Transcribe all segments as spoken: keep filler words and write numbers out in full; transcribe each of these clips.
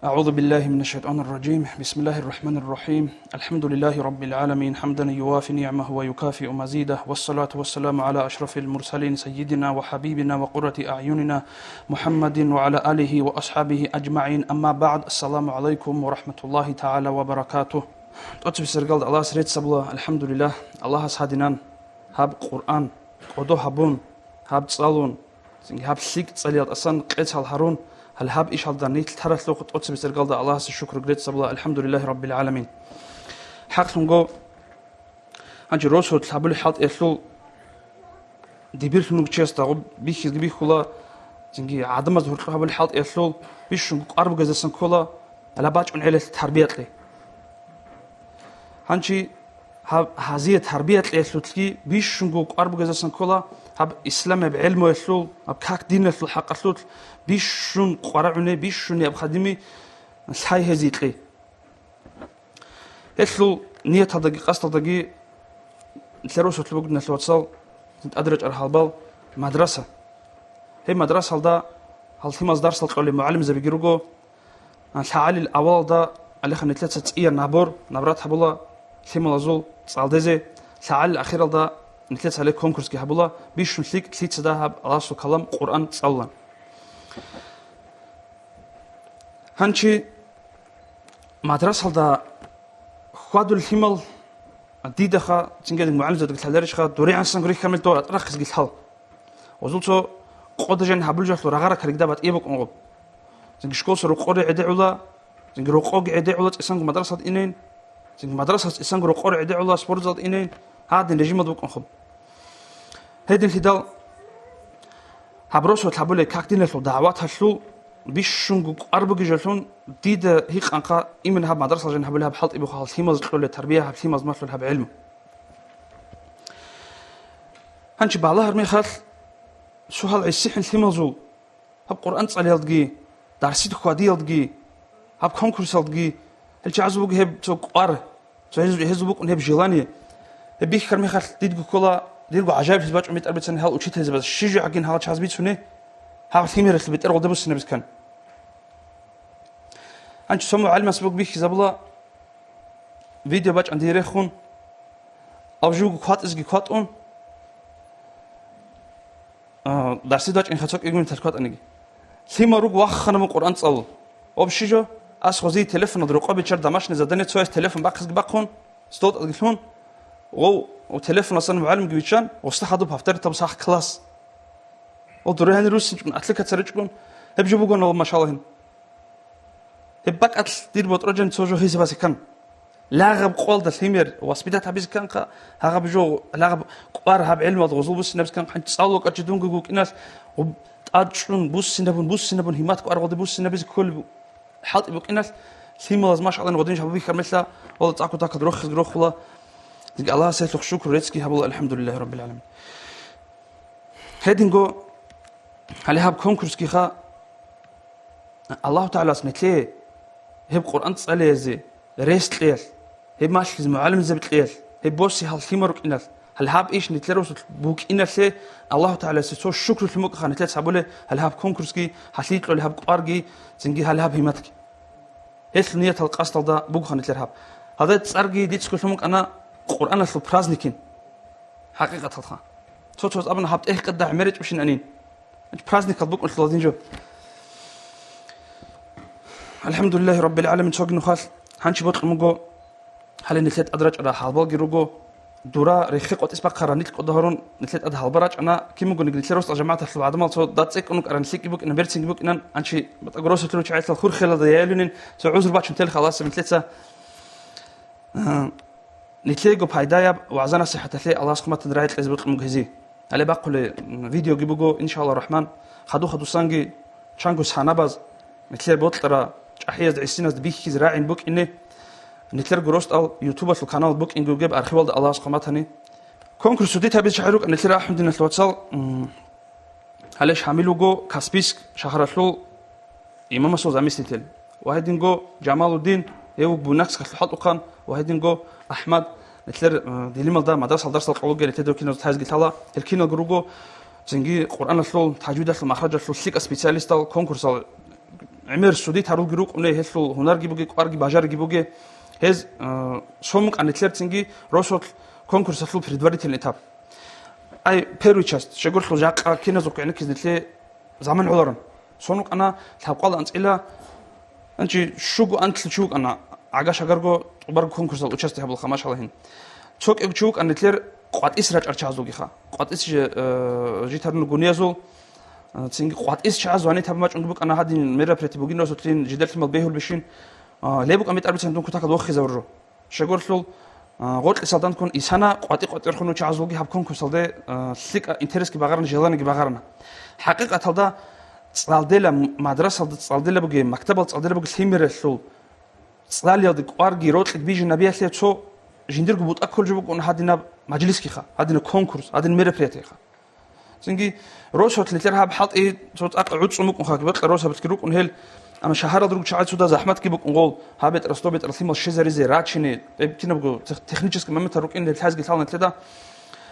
أعوذ بالله من الشيطان الرجيم. بسم الله الرحمن الرحيم. الحمد لله رب العالمين، حمدا يوافي نعمه ويكافئ مزيده، والصلاة والسلام على أشرف المرسلين سيدنا وحبيبنا وقرة أعيننا محمد وعلى آله وأصحابه أجمعين. أما بعد. السلام عليكم ورحمة الله تعالى وبركاته. ТӀоцебесеб иргалда Аллагьасе рецц гьабула, алхӀамдулиллагь, Аллагьас гьадинан гьаб Къуръан кӀодо гьабун, гьаб цӀалун, цинги гьаб лъикӀ цӀалиялдасан къецал гьарун, гьале гьаб ишалда нилъ таралъухъ тӀоцебесеб иргалда Аллагьасе шукру рецц гьабула, алхӀамдулиллагьи раббил гӀаламин. ХӀакълъунго, гьанже росулъ гьабулеб хӀалтӀиялъул дибирлъун вугчиясда гъуб бихьизги бихьула, цинги гӀадамаз гьоркьоб гьабулеб хӀалтӀиялъул бищунго кӀвар бугезасан ккола, гьалаб бачӀун гӀелалъ тарбиялъе. Гьанчи гьаб гьазие тарбия кьеялъулъги бищунго кӀвар бугезасан ккола, гьаб исламияб гӀелмуялъул, гьаб как диналъул хӀакъалъулъ бищун къварагӀуне, бищун необходимый лъай гьезие кьей. Гьелъул нияталдаги къасдалдаги лъерусалъ бугоналъ, вацал, тӀадрачӀар гьалбал мадраса. Гьеб мадрасалда гьал лъималаз дарсал кьолел мугӀалимзабиги руго. ЛъагӀалил авалалда гьалеха нилъеца цӀияр набор, набрат гьабула лъималазул цӀалдезе. ЛъагӀалил ахиралда нилъеца гьале конкурсги гьабула, бищун лъикӀ лъица дагьаб Аллагьасул калам Къуръан цӀалулан. Гьанчи мадрасалда хьвадул лъимал дидаха, цинги мугӀалимзабиги лъаларищха, дуригӀансан гурихьамил дора тӀарахъизги лъал. Гъозул цо къода жан гьабулжалъул рагъара каригда батӀияб букӀун гъуб. Цинги школса рокъоре гӀедегӀула, цинги рокъоги гӀедегӀула цӀисанго мадрасалда инейин, цинги мадрасалъ цӀисанго рокъоре гӀедегӀула спортзалда инейин, гьадин режималда букӀун хъуб. Гьединлъидал гьаб росулъ гьабулей как диналъул дагӀваталъул бищунго кӀвар бугежалъун дида гьикъанха имин гьаб мадрасал жан гьабулей гьаб хӀалтӀи бухъал лъималаз кьолей тарбия, гьаб лъималаз малъул гьаб гӀилму. Гьанчи балагьар мехалъ, цо гьал гӀисихӀин лъималзул, гьаб Къуръан цӀалиялдги, дарсил хьвадиялдги, гьаб конкурсалдги, гьел чагӀазул буго гьеб цо кӀвар, цо гьез-, гьезул букӀун гьеб желание. Гьеб бихьар мехалъ дидго ккола, дирго гӀажаиблъизе бачӀун бетӀер бицани гьал учительзабаз, щиб жо гӀагин гьал чагӀаз бицуней, гьаб лъимералъул бетӀер гъолда буссинаб бицкан. Гьанчи цо мугӀалимас буго бихьизабула, видео бачӀан дие рехун, аб жуго кватӀизги кватӀун, а, дарсида вачӀинха цо кӀигунитал кватӀаниги. Лъимал руго ваххана мун Къуръан цӀалул. Об щи жо? Ас гъозие телефоналда рокъоб биччар домашнее задание цояс телефон бахъизги бахъун, стол тӀадги лъун, гъов, гъов телефонасан мугӀалимги виччан, гъосда хадуб повторить гьабуса ахъ класс. Гъов дуре гьанир руссинчӀун, атликаца ричӀгун, гьеб жо бугоналда машаллагьин. Гьеб бакӀалъ дир ботӀрожани цо жо гьезабазе ккан. Лагъаб къоялда лъимер воспитать гьабизе кканха, гьагъаб жо, лагъаб кӀвар гьаб гӀелмалда гъозул буссинабизе кканха, цӀалулокӀарчи дунги вукӀиналъ, гъуб тӀад чӀун буссинабун, буссинабун, гьимат кӀвар гъоде буссинабизе кколеб хӀалтӀи букӀиналъ, лъималаз машаллагь гъодин жаб бихьар мехалъ, вала цӀакъ кутакалда рохизги рохула, Аллагьасе гьелъухъ шукру реццги гьабула, алхӀамдулиллагьи раббил гӀаламин. Гьединго, гьале гьаб конкурсгиха, Аллагьу ТагӀалас нилъее гьеб Къуръан цӀалиялъе рес кьеялъ, гьеб малъизе мугӀалимзаби кьеялъ, гьеб босе гьал лъимал рукӀиналъ, гьале гьаб иш нилъер росулъ букӀиналъе Аллагьу ТагӀаласе цо шукрулъун букӀаха нилъеца гьабулеб гьале гьаб конкурсги, гьалъие кьолеб гьаб кӀварги, цинги гьале гьаб гьиматги. Гьелъул ниятал къасдалда бугоха нилъер гьаб. Гьадаб цӀарги дица кколъун букӀана Къуръаналъул праздникин. ХӀакъикъаталха. Цо-цояз абуна гьаб тӀехь къадда гӀемер речӀебщинанин. Праздникал букӀунлъула дин жо. АлхӀамдулиллагьи раббил гӀаламин, цоги нухалъ гьанчи бокьун буго, гьале нилъер тӀад рачӀарал гьалбалги руго, дура рехе къватӀис бахъараб нилъ кӀодо гьарун, нилъер тӀад гьалба рачӀана, кин бугониги нилъер росдал жамагӀаталъул гӀадамал цо дацӀцӀекӀун вукӀаран, лъикӀги букӀинан, берцинги букӀинан, гьанчи батӀа гроссалъур чагӀилъал хурхелалда яялунин, цо гӀузр бачун телха Аллагьасе нилъеца. А, нилъеего пайдаяб вагӀза-насихӀаталъе Аллагьас хъуматан рагӀи кьезе бокьун буго гьезие. Гьале бахъулеб, м, видеоги буго, иншалла рахман, хадур-хадусанги чанго санабаз, нилъер бокьараб чӀахӀиязда, гӀисиназда бихьизе рагӀин букӀине, нилъерго росдал ютубалъул канал букӀинги бугеб архивалда Аллагьас хъуматани. Конкурс цо дитабизе чагӀи рукӀа нилъер ахӀун диналъул вацал, м, Гьале Шамил вуго Каспийск шагьаралъул имамасул заместитель, ва гьединго Жамалудин, гьев вуго Буйнакскалъул хӀалтӀухъан, ва гьединго АхӀмад, нилъер, э, Дилималда мадрасал дарсал къалуге нилъер докиназул тайзги лъала, гьел киналго руго цинги Къуръаналъул, тажвидалъул, махраджалъул лъикӀал специалистал конкурсал гӀемер судить гьарулги рукӀуне, гьелъул гьунарги буге, кӀварги бажариги буге. Гьез, э, сомукъан нилъерцинги росулъ конкурсалъул предварительный этап. Ай, первый часть, щегорлъул жакъа киназухъ гӀенеккиз нилъе заман гӀоларун. Сон вукӀана лъабкъоялда анцӀила, анчи щуго анлъи чи вукӀана, гӀага-шагарго тӀубарго конкурсал участие гьабулха, машаллагьин. Цо кӀиго чи вукӀана нилъер къватӀис рачӀар чагӀазулгиха. КъватӀис же, э, житарун гуниязул, э, цинги къватӀис чагӀаз звание гьабун бачӀунги букӀана гьадин мероприятие бугин росулъин жидер лъимал бегьулебищин, э, леб букӀан бетӀербицин дун кутакалда вохизавурро. Щегорлъул, а, гъоркьисалда ккун исана къватӀи-къватӀирхъун чагӀазулги гьаб конкурсалде, а, лъикӀа интересги багъарана, желаниеги багъарана. ХӀакъикъаталда цӀалдела, мадрасалда цӀалдела бугеб, мактабал цӀалдела бугеб лъимералъул цӀалиялде кӀварги рокьиги бижинабиялъе цо жиндирго бутӀа кколеб жо букӀун гьадинаб мажлисгиха, гьадинаб конкурс, гьадинаб мероприятиеха. Цинги росулъ нилъер гьаб хӀалтӀи цо цӀакъ гӀуцӀун букӀунха, бекьа росабилъги рукӀун гьел, амма шагьаралда руго чагӀи цо дагь захӀматги букӀун гъол, гьаб бетӀерас доб бетӀерас лъимал щвезаризе, рачине, тӀиб кинабго тех-, технический моментал рукӀин гьел лъазги лъала нилъеда.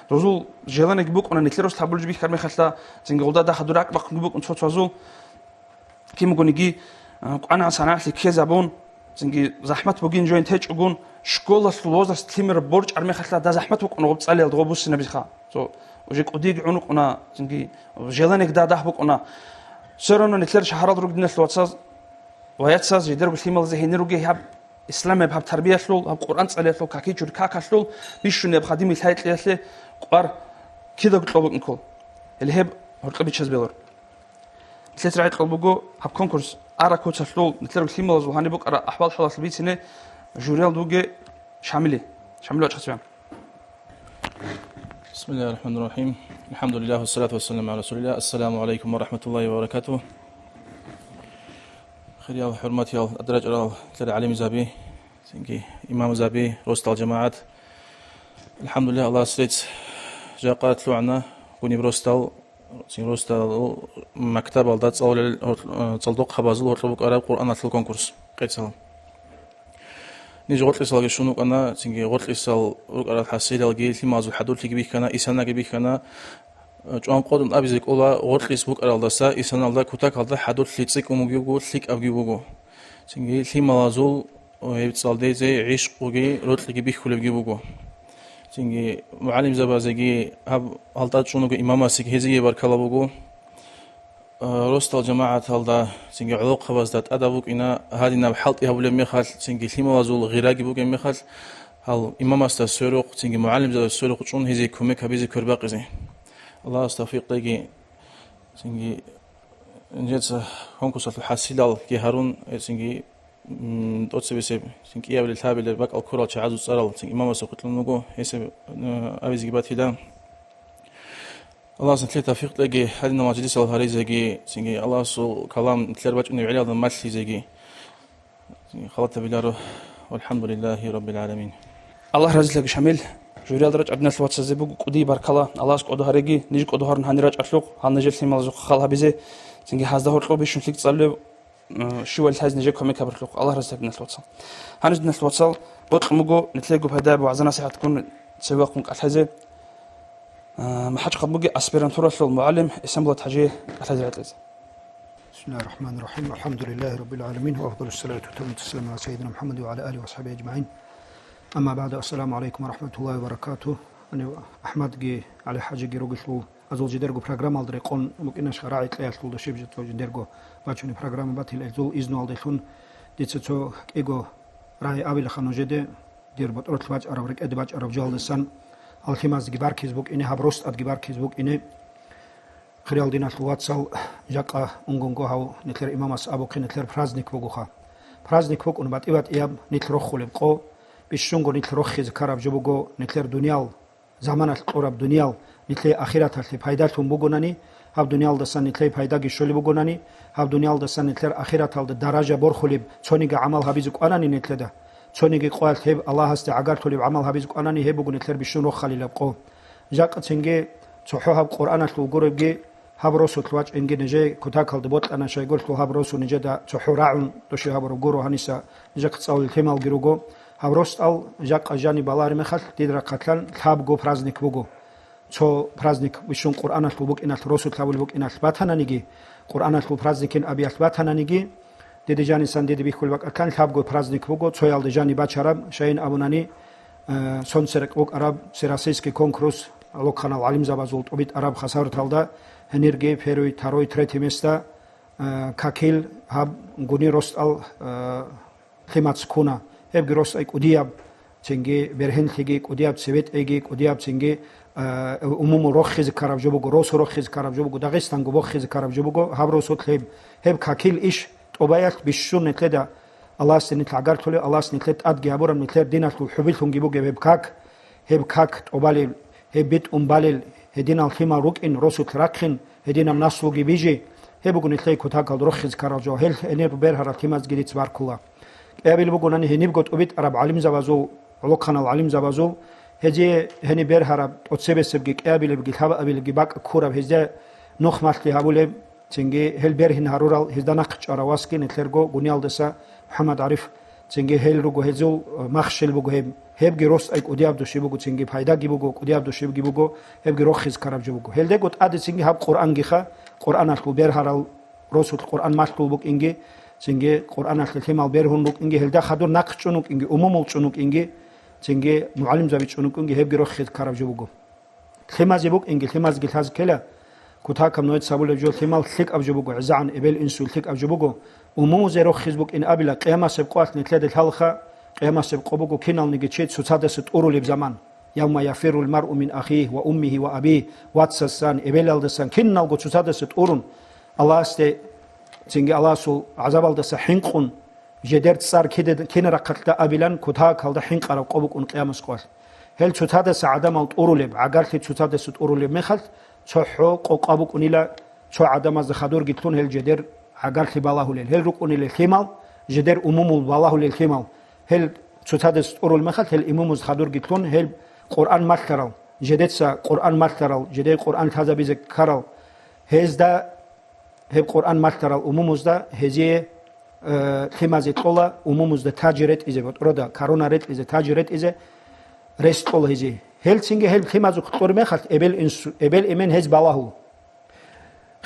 Дозул желаниеги букӀуна нилъер росулъ гьабулеб жо бихьараб мехалъа, цинги гъолда дагь хадур ракӀ бахъунги букӀун цо-цоязул. Кимгониги, а, кӀванагӀан санагӀалъи ккезабун, цинги захӀмат бугин жойин течӀогун, школалъул возраст лъимер борчӀар мехалъа дагь захӀмат букӀуна гъоб цӀалиялда гъоб буссинабиха. Цо, уже кӀудиги гӀунукъуна, цинги желаниеги дагь букӀуна. Все равно нилъер шагьарал ругдиналъ вацаз, ваяцаз жидерго лъималазе гьенир ругел гьаб исламияб гьаб тарбиялъул, гьаб Къуръан цӀалиялъул, какичури какалъул бищунеб хадимил гьайкьиялъе кӀвар кидаго кьол букӀин ккол. Гьеле гьеб гьоркьоб биччаз белур. Нилъеца рагӀи кьол буго гьаб конкурс араб куцалъул, нилъер лъималазул гьаниб букӀараб ахӀвал-хӀалалъ бицине жюриялда вугев Шамили. Шамил вачӀа цоян. بسم الله الرحمن الرحيم. الحمد لله والصلاة والسلام على رسول الله. السلام عليكم ورحمة الله وبركاته. Хириял, хӀурматиял, тӀадрачӀарал нилъер гӀалимзаби, цинги имамзаби, росдал жамагӀат. АлхӀамдулиллагь, Аллагьас рецц, жакъа лъугӀана гуниб росдал, цин росдал мактабалда цӀалулел гьор-, цӀалдохъабазул гьоркьоб букӀараб Къуръаналъул конкурс къецал. Ниж гъоркьисалги щун вукӀана, цинги гъоркьисал рукӀарал хӀасилалги, лъималазул хӀадурлъиги бихьана, исанаги бихьана. ЧӀван къотӀун абизе кӀола, гъоркьис букӀаралдаса исаналда кутакалда хӀадурлъи цӀикӀкӀун бугебго, лъикӀабги буго. Цинги лъималазул гьеб цӀалдезе гӀишкъуги рокьиги бихьулебги буго. Цинги мугӀалимзабазеги, гьаб гьалда чӀун вуго имамасеги, гьезие баркала буго. Э, росдал жамагӀаталда, цинги гӀолохъабазда тӀадаб букӀина, гьадинаб хӀалтӀи гьабулеб мехалъ, цинги лъималазул гъираги бугеб мехалъ, гьал имамасда сверухъ, цинги мугӀалимзабазда сверухъ чӀун гьезие кумек гьабизе квербакъизе. Аллагьас тавфикъ кьеги, цинги нижеца конкурсалъул хӀасилалги гьарун, э, цинги, м, тӀоцебесеб, цин кӀиабилеб лъабилеб бакӀал ккурал чагӀазул цӀарал, цин имамасухъе кьун буго, гьесие, э, абизеги батила. Аллагьас нилъее тавфикъ кьеги, гьадинал мажлисал гьаризеги, цинги Аллагьасул калам нилъер бачӀунеб гӀелалда малъизеги. Цинги халатабиларо. ВалхӀамдулиллагьи раббил гӀаламин. Аллагь разилаги, Шамил, журиялда рачӀарал диналъул вацазе буго кӀудияб баркала. Аллагьас кӀодо гьареги, ниж кӀодо гьарун гьанир рачӀалъухъ, гьал нижер лъималазухъ хал гьабизе, цинги гьазда гьоркьоб бищун лъикӀ цӀалулеб м, щивали лъазе нижер кумек гьабурлъухъ, Аллагь разилъагиналъ вацал. Гьанже диналъ вацал, бокьун буго нилъего пайдаяб вагӀза-насихӀат ккун цеве вахъун кӀалъазе, а, МахӀачхъад бугеб аспирантуралъул мугӀалим Эсенбулат ХӀажие кӀалъазе гӀетлъезе. بسم الله الرحمن الرحيم. الحمد لله رب العالمين، وأفضل الصلاة وأتم التسليم على سيدنا محمد وعلى آله وأصحابه أجمعين. أما بعد، السلام عليكم ورحمة الله وبركاته. Гьанив АхӀмадги ГӀали ХӀажиги ругелъул, азул жидерго программалда рекъон букӀинашха рагӀи кьеялъул дашиб жо-, жидерго бачунеб программа батила, гьезул изнуялдалъун дица цо кӀиго рагӀи абилаха нужеде, дир ботӀролъ бачӀараб, рекӀеде бачӀараб жоялдасан, гьал лъимазги баркиз букӀине, гьаб рос тӀадги баркиз букӀине. Хириял диналъул вацал, жакъа унгунго гьав нилъер имамас абухъе, нилъер праздник бугоха. Праздник букӀун батӀи-батӀияб нилъ рохулеб къо, бищунго нилъ рохизе ккараб жо буго нилъер дуниял, заманалъ кьураб дуниял нилъее ахираталъе пайдалъун бугонани, гьаб дуниялдасан нилъее пайдаги щолеб бугонани, гьаб дуниялдасан нилъер ахираталда даража борхулеб цониги гӀамал гьабизе кӀванани нилъеда, цониги къоялъ гьеб Аллагьасде гӀагарлъулеб гӀамал гьабизе кӀванани, гьеб буго нилъер бищун рохалилаб къо. Жакъа цинги цохӀо гьаб Къуръаналъул гуребги, гьаб росулъ вачӀинги нижее кутакалда бокьана, щайгурелъул гьаб росу нижеда цохӀо рагӀун, доши гьабураб гуро гьаниса нижехъ цӀалулел лъималги руго. Гьаб росдал жакъа жаниб балагьараб мехалъ, дид рахъалъан лъабго праздник буго. Цо праздник бищун Къуръаналъул букӀиналъ, росулъ гьабулеб букӀиналъ батананиги, Къуръаналъул праздникин абиялъ батананиги, Диде жанисан диде бихьулеб бакӀалъан лъабго праздник буго, цоялда жаниб бачараб, щайин абунани, э, сонцерекъ букӀараб Всероссийский конкурс гӀолохъанал гӀалимзабазул тӀубитӀараб хасарталда, гьенирги первый, второй, третий места, э, какил гьаб гуни росдал, э, лъимаца ккуна. Гьебги росдай кӀудияб, цинги бергьенлъиги кӀудияб, цебетӀейги кӀудияб, цинги, э, умумул рохизе ккараб жо буго, росу рохизе ккараб жо буго, Дагъистанго бохизе ккараб жо буго, гьаб росулъ гьеб, гьеб какил иш тӀубаялъ бищун нилъеда Аллагьасде нилъ гӀагарлъулев, Аллагьас нилъер тӀадги гьабураб, нилъер диналъул хӀубилъунги бугеб гьеб как, гьеб как тӀубалел, гьеб битӀун балел, гьединал лъимал рукӀин, росулъ рахъин, гьединаб наслуги бижи, гьеб буго нилъее кутакалда рохизе ккарал жо, гьел гьениб бергьарал лъимазги дица баркула. КӀиабилеб бугонани гьенибго тӀубитӀараб гӀалимзабазул, гӀолохъанал гӀалимзабазул, гьезие гьениб бергьараб, тӀоцебесебги, кӀиабилебги, лъабабилебги бакӀ ккураб, гьезда нухмалъи гьабулеб, цинги гьел бергьин гьарурал, гьезда нахъ чӀварав васги нилъерго гуниялдаса МухӀаммад ГӀариф, цинги гьел руго, гьезул, э, махщел буго гьеб. Гьебги росдай кӀудияб души буго, цинги пайдаги буго, кӀудияб душибги буго, гьебги рохизе ккараб жо буго. Гьелдего тӀаде цинги гьаб Къуръангиха, Къуръаналъул бергьарал, росулъ Къуръан малъул букӀинги, цинги Къуръаналъе лъимал бергьун рукӀинги, гьелда хадур нахъ чӀун вукӀинги, умумул чӀун вукӀинги, цинги мугӀалимзаби чӀун вукӀинги, гьебги рохизе ккараб жо буго. Лъимазе букӀинги, лъимазги лъазе ккела, кутакаб нужеца абулеб жо, лъимал лъикӀаб жо буго, гӀезегӀан эбел-инсул лъикӀаб жо буго, умумузе рохиз букӀин абила, къиямасеб къоялъ нилъеда лъалха, къиямасеб къо буго киналниги чи цоцадаса тӀурулеб заман. «Явма яфиррул маръу мин ахихи ва уммихи ва абихи», вацасдасан, эбелалдасан, киналго цоцадаса тӀурун, Аллагьасде, цинги Аллагьасул гӀазабалдаса хӀинкъун, жедер цӀар киде-, кинаб рахъалъда абилан, кутакалда хӀинкъараб къо букӀун къиямас къоялъ. Гьел цоцадаса гӀадамал тӀурулеб, гӀагарлъи цоцадаса тӀурулеб мехалъ, цохӀо къокъа букӀунила, цо гӀадамазда хадурги лъун гьел жедер гӀагарлъи балагьулел. Гьел рукӀунила лъимал, жедер умумул балагьулел лъимал. Гьел цоцадаса тӀурул мехалъ, гьел имумузда хадурги лъун, гьел Къуръан малъарал, жедеца Къуръан малъарал, жедер Къуръан лъазабизе ккарал, гьезда гьеб Къуръан малъарал умумузда гьезие, э, лъимазе кьола, умумузда таджи ретӀизе, ботӀрода, корона ретӀизе, таджи ретӀизе рес кьола гьезие. Гьелцинги гьеб лъимазухъ кьур мехалъ, эбел-инсу-, эбел-эмен гьез балагьул.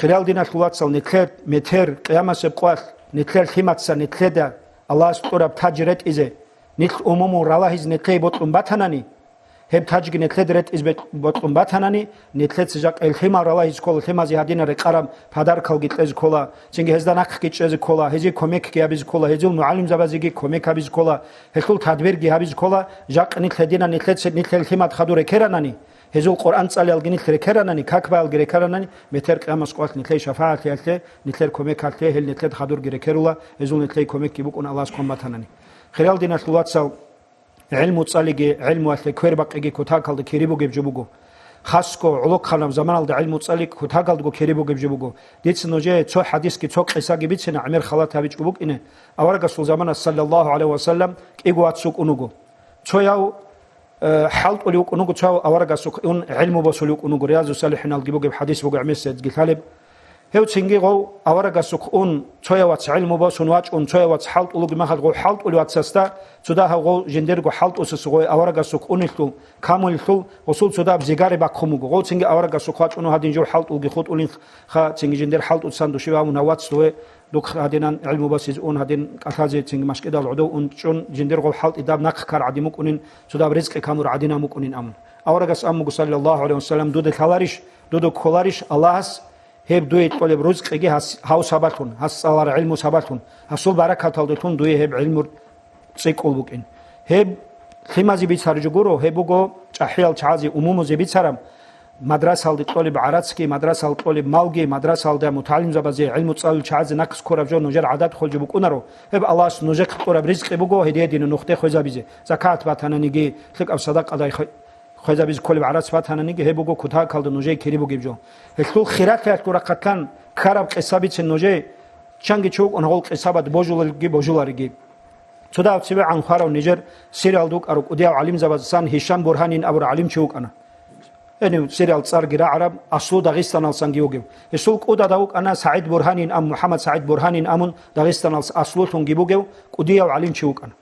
Хириял диналъул вацал, нилъер метер къиямасеб къоялъ, нилъер лъимаца нилъеда Аллагьас кьураб таджи ретӀизе, нилъ умумул ралагьизе нилъее бокьун батанани, гьеб таджги нилъеда ретӀиз бе-, бокьун батанани, нилъеца жакъа гьел лъимал ралагьизе ккола, лъимазе гьадинал рекъараб подаркалги кьезе ккола, цинги гьезда нахъги чӀезе ккола, гьезие кумекги гьабизе ккола, гьезул мугӀалимзабазеги кумек гьабизе ккола, гьелъул тадбирги гьабизе ккола, жакъа нилъ гьединал нилъеца, нилъер лъимад хадур рекеранани, гьезул Къуръан цӀалиялги нилъ рекеранани, как баялги рекеранани, метер къиямас къоялъ нилъее шафагӀатлъиялъе, нилъер кумекалъе, гьел нилъеда хадурги рекерула, гьезул нилъее кумекги букӀун Аллагьас ккун батанани. Хириял диналъул вацал, гӀилму цӀалиги, гӀилмуялъе квербакъиги кутакалда кири бугеб жо буго. Хасго гӀолохъанаб заманалда гӀилму цӀали кутакалдаго кири бугеб жо буго. Дица нужее цо хӀадисги цо къисаги бицина, гӀемер халат гьабичӀо букӀине. Аварагасул замана, саллаллагьу гӀалайгьи ва саллам, кӀиго вац вукӀун вуго. Цояв, э, хӀалтӀулев вукӀун вуго, цояв аварагасухъ ун гӀилму босулев вукӀун вуго. Риязу-салихӀиналги бугеб хадис буго, гӀемер цедги лъалеб. Гьев цинги гъов аварагасухъ ун, цояв вац гӀилму босун вачӀун, цояв вац хӀалтӀулев вугеб мехалъ, гъов хӀалтӀулев вацасда цо дагьав гъов жиндирго хӀалтӀусаса гъой аварагасухъ унелъул, камулелъул, гъосул цо дагьаб зигари бахъун буго. Гъов цинги аварагасухъ вачӀун гьадин жив хӀалтӀулги хутӀулин ха, цинги жиндир хӀалтӀуцан души ва мун гьав вац дуе, духъ гьадинан гӀилму босизе ун, гьадин кӀалъазе, цинги машкӀидал гӀодов ун чӀун, жиндир гъов хӀалтӀи даб нахъ ккар гӀадин букӀунин, цо дагьаб ризкъи камур гӀадинан букӀунин абун. Аварагас абун буго, саллаллагьу гӀалайгьи ва саллам: «Дуда лъаларищ? Дуда кколарищ Аллагьас гьеб дуе кьолеб рузкъиги гьас, гьав сабаблъун, гьас цӀалараб гӀилму сабаблъун, гьасул баракаталдалъун дуе гьеб гӀилму цӀикӀкӀул букӀин». Гьеб лъимазе бицараб жо гуро, гьеб буго чӀахӀиял чагӀазе, умумузе бицараб, мадрасалде кьолеб гӀарацги, мадрасал кьолеб малги, мадрасалда мутагӀалимзабазе, гӀилму цӀалул чагӀазе нахъ ккураб жо нужер гӀадат холеб жо букӀунаро, гьеб Аллагьас нужехъе кьураб ризкъи буго гьединаб нухде хвезабизе, закат батананиги, лъикӀаб садакъадай хвезабизе кколеб гӀарац батананиги, гьеб буго кутакалда нужее кири бугеб жо. Гьелъул хиралъиялъул рахъалъан ккараб къиса бицин нужее, чанги чи вукӀун гъол къисабад божулелги божулариги. Цо дагьав цевегӀан хварав нижер Сириялда вукӀарав кӀудияв гӀалимзабазасан Гьишам Бургьанин абурав гӀалимчи вукӀана. Гьенив Сириял цӀарги рагӀараб, аслу Дагъистаналсанги вугев. Гьесул кӀудада вукӀана СагӀид Бургьанин ам, МухӀаммад СагӀид Бургьанин амун, Дагъистаналс аслулъунги бугев кӀудияв гӀалимчи вукӀана.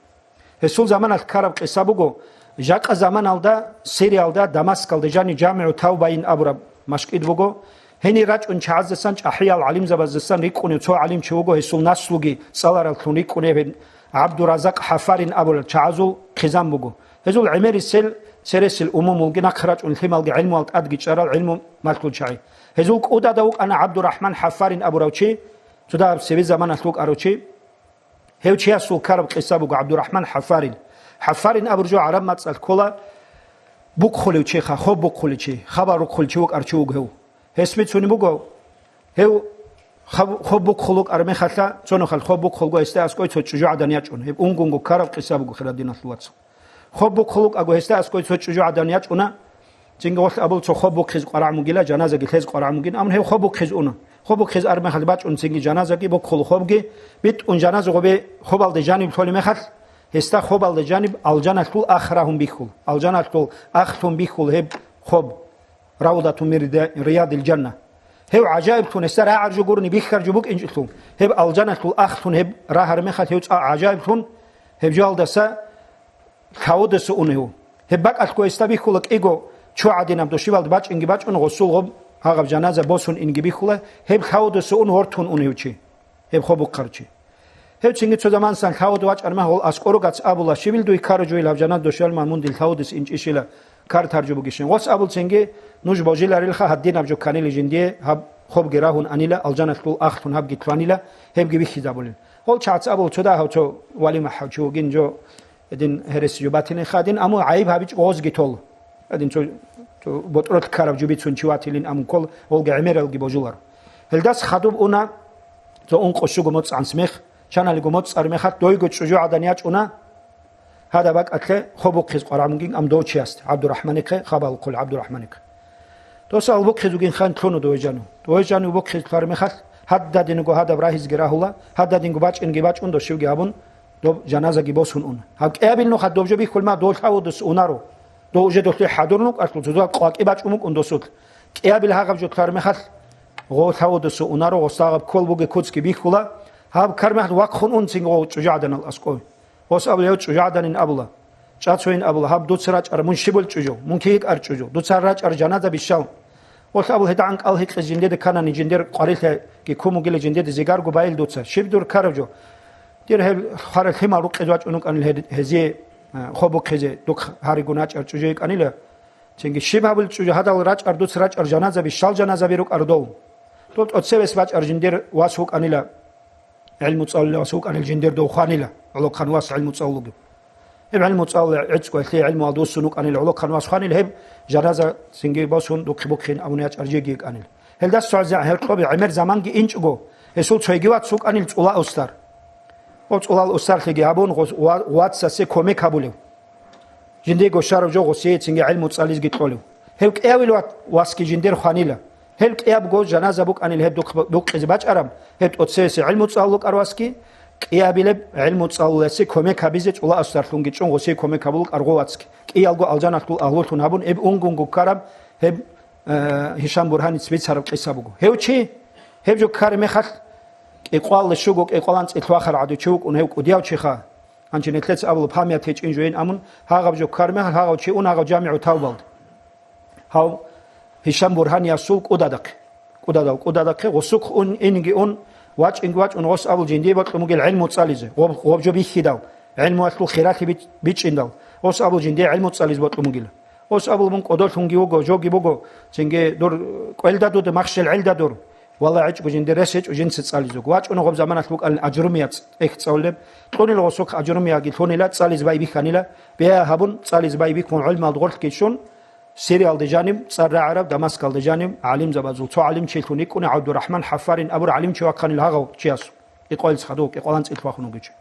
Гьесул заманалъ ккараб къиса буго, жакъа заманалда Сириялда, Дамаскалда жани ЖамигӀу Тавбайин абураб машкӀид буго. Гьенир рачӀун чагӀаздасан, чӀахӀиял гӀалимзабаздасан рикӀкӀунев цо гӀалимчи вуго, гьесул наслуги цӀалараллъун рикӀкӀунев гьеб ГӀабдуразакъ Хьафарин абулел чагӀазул хъизан буго. Гьезул гӀемерисел, цересел умумулги нахъ рачӀун лъималги гӀилмуял тӀадги чӀарал гӀилму малъул чагӀи. Гьезул кӀудада вукӀана ГӀабдурахӀман Хьафарин абурав чи, цо дагьаб цебе заманалъ вукӀарав чи. Гьев чиясул ккараб къиса буго ГӀабдурахӀман Хьафарин. Хьафарин абуржо гӀараб мацӀалъ ккола бухъулев чи, ха-, хоб бухъулев чи, хабал рухъулев чи вукӀар чи вуго гьев. Гьес бицунеб буго, гьев хаб-, хоб бухъул вукӀар мехалъа, цо нухалъ хоб бухъулго гьесда аскӀой цо чӀужугӀадан ячӀун. Гьеб унгунго ккараб къиса буго, хирал диналъул вацал. Хоб бухъул вукӀаго гьесда аскӀой цо чӀужугӀадан ячӀуна, цинги гъолъ абул цо хоб бухъиз къварагӀ мугила, жаназаги лъез къварагӀ мугин, амма гьев хоб бухъиз уна. Хоб бухъиз армехалъ бачӀун цинги жаназаги бухъул хобги, битӀун жаназа гъобе хобалде жаниб лъолеб мехалъ, гьесда хобалде жаниб алжаналъул ах рагьун бихьул, алжаналъул ахлъун бихьул гьеб хоб, равдатун мин рида-, риядил жанна. Гьев гӀажаиблъун, гьесда рагӀаржо гурони бихьаржо букӀинчӀелъул, гьеб алжаналъул ахлъун гьеб рагьар мехалъ гьев цӀа гӀажаиблъун, гьеб жоялдаса лъавудаса уна гьев. Гьеб бакӀалъго гьесда бихьула кӀиго чу гӀадинаб дошибалда бачӀинги бачӀун гъосул гъоб гьагъаб жаназа босун инги бихьула, гьеб лъавудаса ун гьортун ун гьев чи, гьеб хоб бухъарав чи. Гьев цинги цо заманасан лъавуд вачӀар мехалъ гъол аскӀоругац абула, щибил дуй ккарав жугьил гьаб жаназа дошибал мун дир лъавудас инчӀищила ккар таржу бугищин. Гъос абул цинги, нуж божиларилха гьадинаб жо кканила жиндие, гьаб хобги рагьун анила, алжаналъул ахлъун гьабги лъванила, гьебги бихьизабулин. Гъол чагӀаца абул цо дагьав цо валимахӀав чи вугин жо, гьедин гьереси жо батилин хадин, амма гӀайиб гьабичӀ гъозги тол. Гьедин цо, цо ботӀролъ ккараб жо бицун чи ватилин амун ккол, гъолги гӀемералги божулар. Гьелдас хадуб уна цо ункъо щуго моцӀанс мех, чаналиго моцӀар мехалъ дойго чӀужугӀадан ячӀуна, гьадаб бакӀалъе хоб бухъиз къварагӀ мугин ам дов чиясде, ГӀабдурахӀманихъе, хабал хъул ГӀабдурахӀманихъе. Доса гьал бухъизугин хан лъуну дове жану. Дове жану бухъиз лъар мехалъ, гьададинго гьадаб рагьизги рагьула, гьададинго бачӀинги бачӀун дошивги гьабун, доб жаназаги босун уна. Гьаб кӀиабил нуха доб жо бихьулма дов лъавудас унаро. Дов уже долъе хӀадур нукӀалъул цо доб къвакӀи бачӀун букӀун досулъ. КӀиабил гьагъаб жо лъар мехалъ, гъов лъавудас унаро, гъосагъаб ккол буге куцги бихьула, гьаб ккар мехалъ вахъун унцин гъов чӀужугӀаданал аскӀове. Гъос абула, гьев чӀужугӀаданин абула. ЧӀацойин абула, гьаб дуца рачӀараб мун щибул чӀужу, мун кигикӀар чӀужу, дуца рачӀар жаназа бищал. Гъолъ абул гьедагӀан кӀал гьикъизе жиндеда кканани, жиндер къварилъаги кумугила жиндеда зигарго байил дуца. Щиб дур ккараб жо? Дир гьеб хварал лъимал рукъиз вачӀун вукӀанил гьед-, гьезие, а, хобухъизе, духъ гьаригун рачӀар чӀужу йикӀанила. Цинги щиб гьабул чӀужу, гьадал рачӀар дуца рачӀар жаназа бищал жаназаби рукӀар дов. Дол тӀоцевес бачӀар жиндер вас вукӀанила. ГӀилму цӀалулев вас вукӀанил жиндир дов хванила, гӀолохъан вас гӀилму цӀалулев. Гьеб гӀилму цӀалулев гӀицӀго гьелъие гӀилмуялда вуссун вукӀанил гӀолохъан вас хванил, гьеб жаназа цинги босун духъе бухъин абуни ячӀар жеги йикӀанил. Гьелдас цо гьел къоби гӀемер заманги инчӀого, гьесул цойги вац вукӀанил цӀула устар. Гъо цӀулал устарлъиги гьабун, гъос-, ва-, вацасе кумек гьабулев. Жиндего щараб жо гъосиецинги гӀилму цӀализги кьолев. Гьев кӀиявил ват-, васги жиндер хванила. Гьел кӀиябго жаназа букӀанил гьеб духъ-, духъизе бачӀараб, гьеб тӀоцевесе гӀилму цӀалулукӀар васги, кӀиябилеб гӀилму цӀалулесе кумек гьабизе чӀула асарлъунги чӀун гъосие кумек гьабулукӀар гъо вацги. КӀиялго алжаналъул агьлулъун гьабун, гьеб унгунго ккараб, гьеб, э, Гьишам Бургьаниц бицараб къиса буго. Гьев чи, гьеб жо ккараб мехалъ, кӀикъвалда щуго кӀикъвалан цӀилъ вахар гӀадучи вукӀун гьев кӀудияв чиха. Гьанже нилъеца абула, память гьечӀин жойин амун, гьагъаб жо ккар мехалъ, гьагъав чи ун гьагъав жамигӀу тавбалда. Гьав Гьишам Бургьаниясул кӀудадахъе. КӀудадав кӀудадахъе, гъусухъ ун, инги ун, вачӀинги вачӀун гъос абул жиндие бокьун бугел гӀилму цӀализе, гъоб, гъоб жо бихьидал, гӀилмуялъул хиралъи бич-, бичӀчӀиндал, гъос абул жиндие гӀилму цӀализе бокьун бугила. Гъос абул мун кӀодолъунги вуго, жоги буго, цинги дур кӀвелда дуда, махщел гӀелда дур. Валлагь, гьечӀго жиндир рес гьечӀо жинца цӀализего. ВачӀуна гъоб заманалъ букӀанин Аджрумияц, эх, цӀалулеб. Кьунила гъосухъ Аджрумияги лъунила, цӀализ байбихьанила, бегьа гьабун, цӀализ байбихьун гӀолмалда гъорлъги щун, Сириялда жанив, цӀар рагӀараб Дамаскалда жанив, гӀалимзабазул цо гӀалимчилъун йикӀуна ГӀабдурахӀман Хьафарин абур гӀалимчи вахъанил гьагъав чиясул. КӀикъоялъ хадув, кӀикъоялан цӀилъ вахун вугев чи.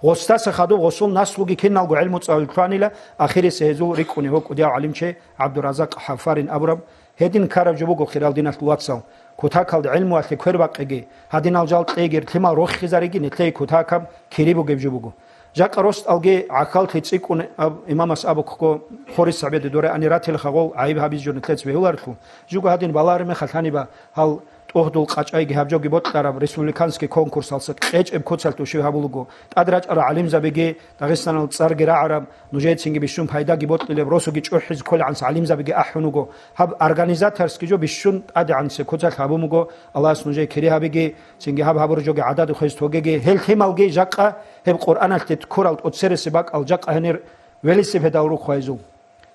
Гъосдаса хадуб гъосул наслуги киналго гӀилму цӀалулел лъугьанила, ахирисеб гьезул рикӀкӀунев вукӀудияв гӀалимчи ГӀабдуразакъ Хьафарин абураб, гьедин ккараб жо буго, хирал диналъул вацал, кутакалда гӀилмуялъе квербакъиги, гьадинал жал кьейги, лъимал рохизариги, нилъее кутакаб кири бугеб жо буго. Жакъа росдалги гӀахьаллъи цӀикӀкӀун аб-, имамас абухъго, хурис гьабида дуре ани ратилха гъол гӀайиб гьабизе жо нилъеца бегьуларелъул, жуго гьадин балагьараб мехалъ гьаниба гьал Угьдул къачӀайги гьаб жоги бокьараб республиканский конкурсалъа кьечӀеб куцалъ тушиб гьабулго. ТӀадрачӀарал гӀалимзабиги, Дагъистанал цӀарги рагӀараб, нужецинги бищун пайдаги бокьилеб, росуги чӀухӀизе кколегӀанс гӀалимзабиги ахӀун вуго. Гьаб организаторский жо бищун тӀадегӀансе куцалъ гьабун буго, Аллагьас нужее кири гьабиги, цинги гьаб гьабур жоги гӀадада хвез тогеги, гьел лъималги жакъа гьеб Къуръаналъе ккурал тӀоцереси бакӀал жакъа гьенир велосипедал рухъ гьезул.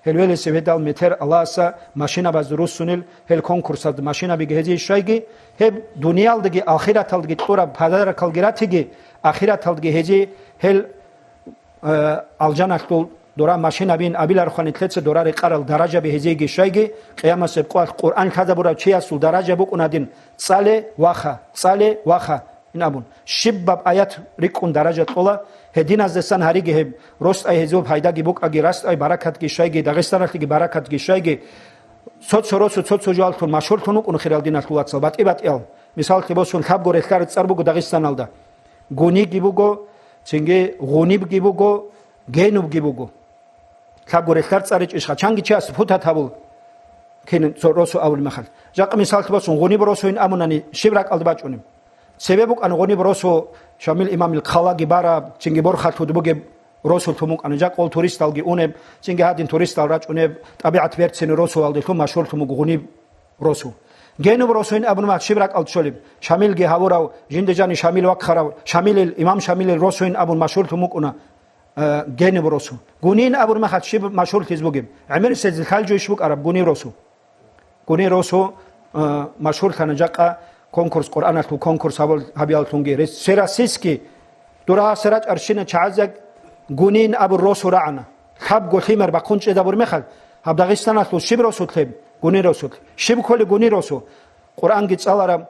Гьел велосипедал метер Аллагьаса машинабазда руссунел, гьел конкурсазда машинабиги гьезие щайги, гьеб дуниялдаги ахираталдаги кьураб подарокалги ратиги, ахираталдаги гьезие гьел, э, алжаналъул дора машинабин абиларухъани лъеца дора рекъарал даражаби гьезиеги щайги, къиямасеб къоялъ Къуръан лъазабурав чиясул даража букӀунадин, цӀале ваха, цӀале ваха. Ин абун, щибаб аят рикӀкӀун даража кьола, гьединаздасан гьариги гьеб, росдъай гьезул пайдаги букӀаги, расдъай баракатги щайги, Дагъистаналъеги баракатги щайги, цо-цо росу цо-цо жоялъун машгьурлъун вукӀун хирал диналъул вацал, батӀи-батӀиял. Мисаллъи босун, лъабго релълъараб цӀар буго Дагъистаналда. Гуниги буго, цинги гъунибги буго, генубги буго. Лъабго релълъар цӀар ричӀищха, чанги чияс путат гьабул, кин цо росу абулеб мехалъ. Жакъа мисаллъи босун, гъуниб росуин абунани, щиб ракӀалда бачӀунеб? Цебе букӀана гъуниб росу, Шамил имамил хъалаги бараб, цинги борхалъуд бугеб росулъун букӀана, жакъа ол туристалги унеб, цинги гьадин туристал рачӀунеб, тӀабигӀат берцинаб росуялдалъун машгьурлъун буго гъуниб росу. Генуб росуин абун мах щиб ракӀалда щолеб? Шамилги гьавурав, жинда жани Шамил вахъарав, Шамилил, имам Шамилил росуин абун машгьурлъун букӀуна. Э, гениб росу. Гунин абур мехалъ щиб машгьурлъиз бугеб? ГӀемерисез лъал жойищ букӀараб гунин росу? Гунин росу, э, машгьурлъана жакъа конкурс, Къуръаналъул конкурс гьабул-, гьабияллъунги. Рес-, всероссийский дурасе рачӀарщина чагӀазеги гунин абур росу рагӀана. Лъабго лъимер бахъун чӀезабур мехалъ, гьаб Дагъистаналъул щиб росулъ гьеб? Гунин росулъ. Щиб кколеб гунин росу? Къуръанги цӀалараб,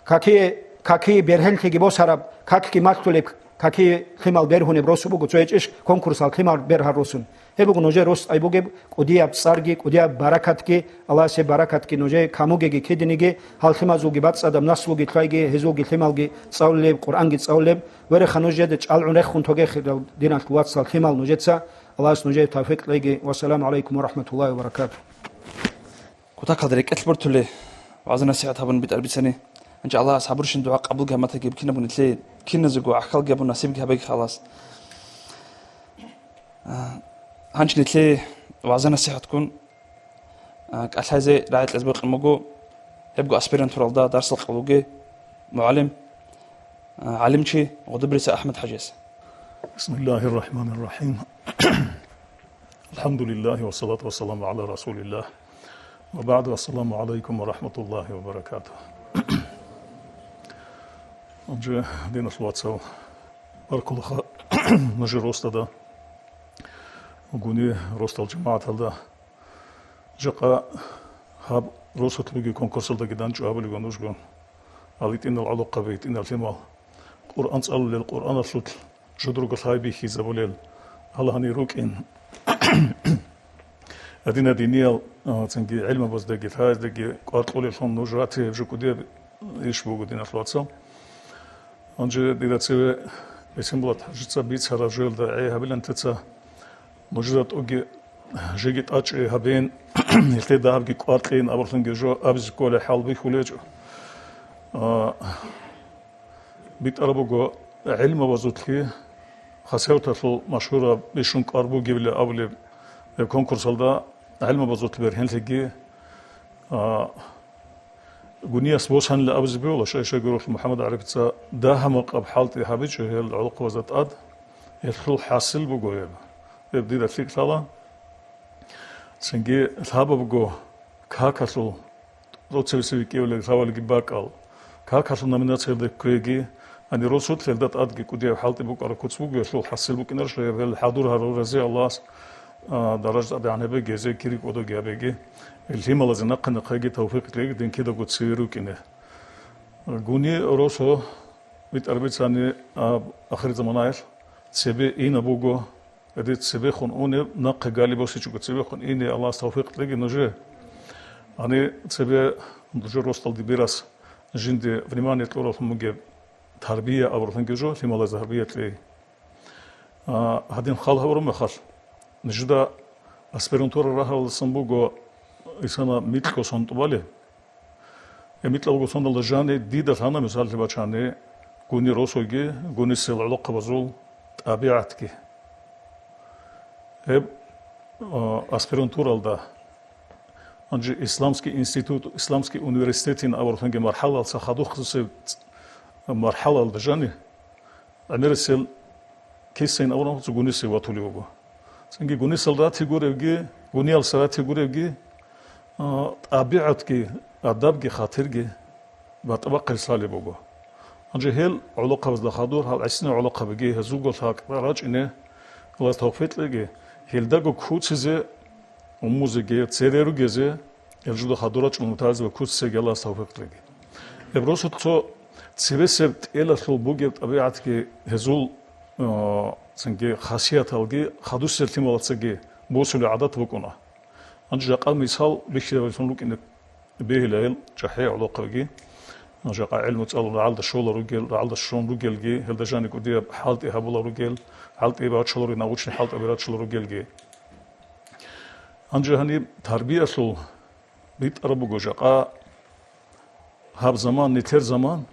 какие, какие бергьенлъиги босараб, какги малъулеб, какие лъимал бергьунеб росу буго, цо гьечӀищ конкурсал лъимал бергьал росун. Гьеб буго нужер росдъай бугеб кӀудияб цӀарги, кӀудияб баракатги, Аллагьасе баракатги нужее камугеги кидиниги, гьал лъимазулги бацӀцӀадаб наслуги лъайги, гьезулги лъималги цӀалулеб, Къуръанги цӀалулеб, вереха нужеда чӀалгӀун рехун тоге хирал диналъ вацал лъимал нужеца, Аллагьас нужее тавфикъ лъеги. Вассаламу гӀалайкум ва рахӀматуллагьи ва баракатугь. Кутакалда рекӀелъ бортулей, вагӀза-насихӀат гьабун битӀараб бицани, гьанже Аллагьас гьабурщин дугӀа къабулги гьаб матаги букӀинаб нилъее, киназего гӀахьалги гьабун насибги гьабеги халас. А, гьанже нилъее вагӀза-насихӀатгун, а, кӀалъайзе рагӀи кьезе бокьун буго, гьебго аспирантуралда дарсал къалуге мугӀалим, а, гӀалимчи Гъудубрица АхӀмад хӀажияс. بسم الله الرحمن الرحيم. الحمد لله والصلاة والسلام على رسول الله. وبعد، السلام عليكم ورحمة الله وبركاته. Гьанже, диналъул вацал, баркулаха нужер росдада, гуни росдал жамагӀаталда. Жакъа гьаб росулъ бугеб конкурсалдаги данчӀо гьабулеб нужго. Гьал гьитӀинал гӀолохъаби, гьитӀинал лъимал. Къуръан цӀалулел, Къуръаналъулъ жодорго лъай бихьизабулел гьал гьанир рукӀин. Гьадинаб диниял, а, цинги гӀелмабаздаги, лъаяздаги кӀвар кьолеллъун нуж ратизе гьеб жо кӀудияб иш буго, диналъул вацал. Гьанже дида цеве Бесенбулат хӀажица бицараб жоялда гӀей гьабилан теца, нужеда тӀоги жеги тӀачӀи гьабин, гьелъе дагьабги кӀвар кьейин абурлъунги жо абизе кколеб хӀал бихьулечӀо. А, битӀараб буго, гӀелмабазулъги хасаваталъул машгьураб бищун кӀвар бугебали абулеб гьеб конкурсалда гӀелмабазулъ бергьенлъиги, а, гунияс босанила абизе бегьула, щай-щай гурелъул МухӀаммад ГӀарифица дагьа-макъаб хӀалтӀи гьабичӀо гьел гӀолохъабазда тӀад, гьелъул хӀасил буго гьеб. Гьеб дида лъикӀ лъала. Цинги лъабабго какалъул, цебесеб кӀиявилги лъабабилги бакӀал, какалъул номинациялда кквеги, гьанир росулъ гьелда тӀадги кӀудияб хӀалтӀи букӀараб куц буго, гьелъул хӀасил букӀинарищ гьеб, гьел хӀадур гьарурал рази Аллагьас, а, даража тӀадегӀан гьабеги, гьезие кири кӀодоги гьабеги, гьел лъималазе нахъе-нахъеги тавфикъ лъеги, дин кидаго цеве рукӀине. Гуни росу битӀараб бицани, а, ахирзаманаялъ цебе инаб буго, гьедин цебехун унеб, нахъе гали босичӀого цебехун ине Аллагьас тавфикъ кьеги нужее. Гьанир цебе нужер росдалде берас жинде внимание кьураллъун бугеб тарбия абурлъунги жо, лъималазе тарбия кьей. А, гьадин хал гьабураб мехалъ, нужеда аспирантура рагьаралдасан буго исана микьго сон тӀубалеб. Гьеб микьабго соналда жаниб дида лъана, мисаллъи бачани, гуни росуги, гунисел гӀолохъабазул тӀабигӀатги. Гьеб, а, аспирантуралда, гьанже исламский институт, исламский университетин абурхунги мархӀалалца хадухъсеб мархӀалалда жани, гӀемерисел кисайин абураб гунисел ватулев вуго. Цинги гунисел рати гуревги, гуниялса рати гуревги, а, тӀабигӀатги, адабги, хатирги батӀа-бахъизе лъалеб буго. Гьанже гьел гӀолохъабазда хадур, гьал гӀисинал гӀолохъабиги гьезулго лъакъ рачӀине Аллагьас тавфикъ кьеги, гьелдаго куцизе, уммузеги, цере ругезе, гьел жуда хадур рачӀун мутагӀилзабаз куцизеги Аллагьас тавфикъ кьеги. Гьеб росулъ цо цебесеб тӀелалъул бугеб тӀабигӀатги гьезул, а, цинги хасияталги хадусел лъималацаги босулеб гӀадат букӀуна. Гьанже жакъа мисал бихьизабилъун рукӀине бегьила гьел чӀахӀи гӀолохъабиги. Жакъа гӀелму цӀалун рагӀалда щола ругел, рагӀалда щун ругелги, гьелда жаниб кӀудияб хӀалтӀи гьабула ругел, хӀалтӀи бачула ругел, научный хӀалтӀаби рачула ругелги. Гьанже гьаниб тарбиялъул битӀараб буго жакъа гьаб заман, нилъер заман,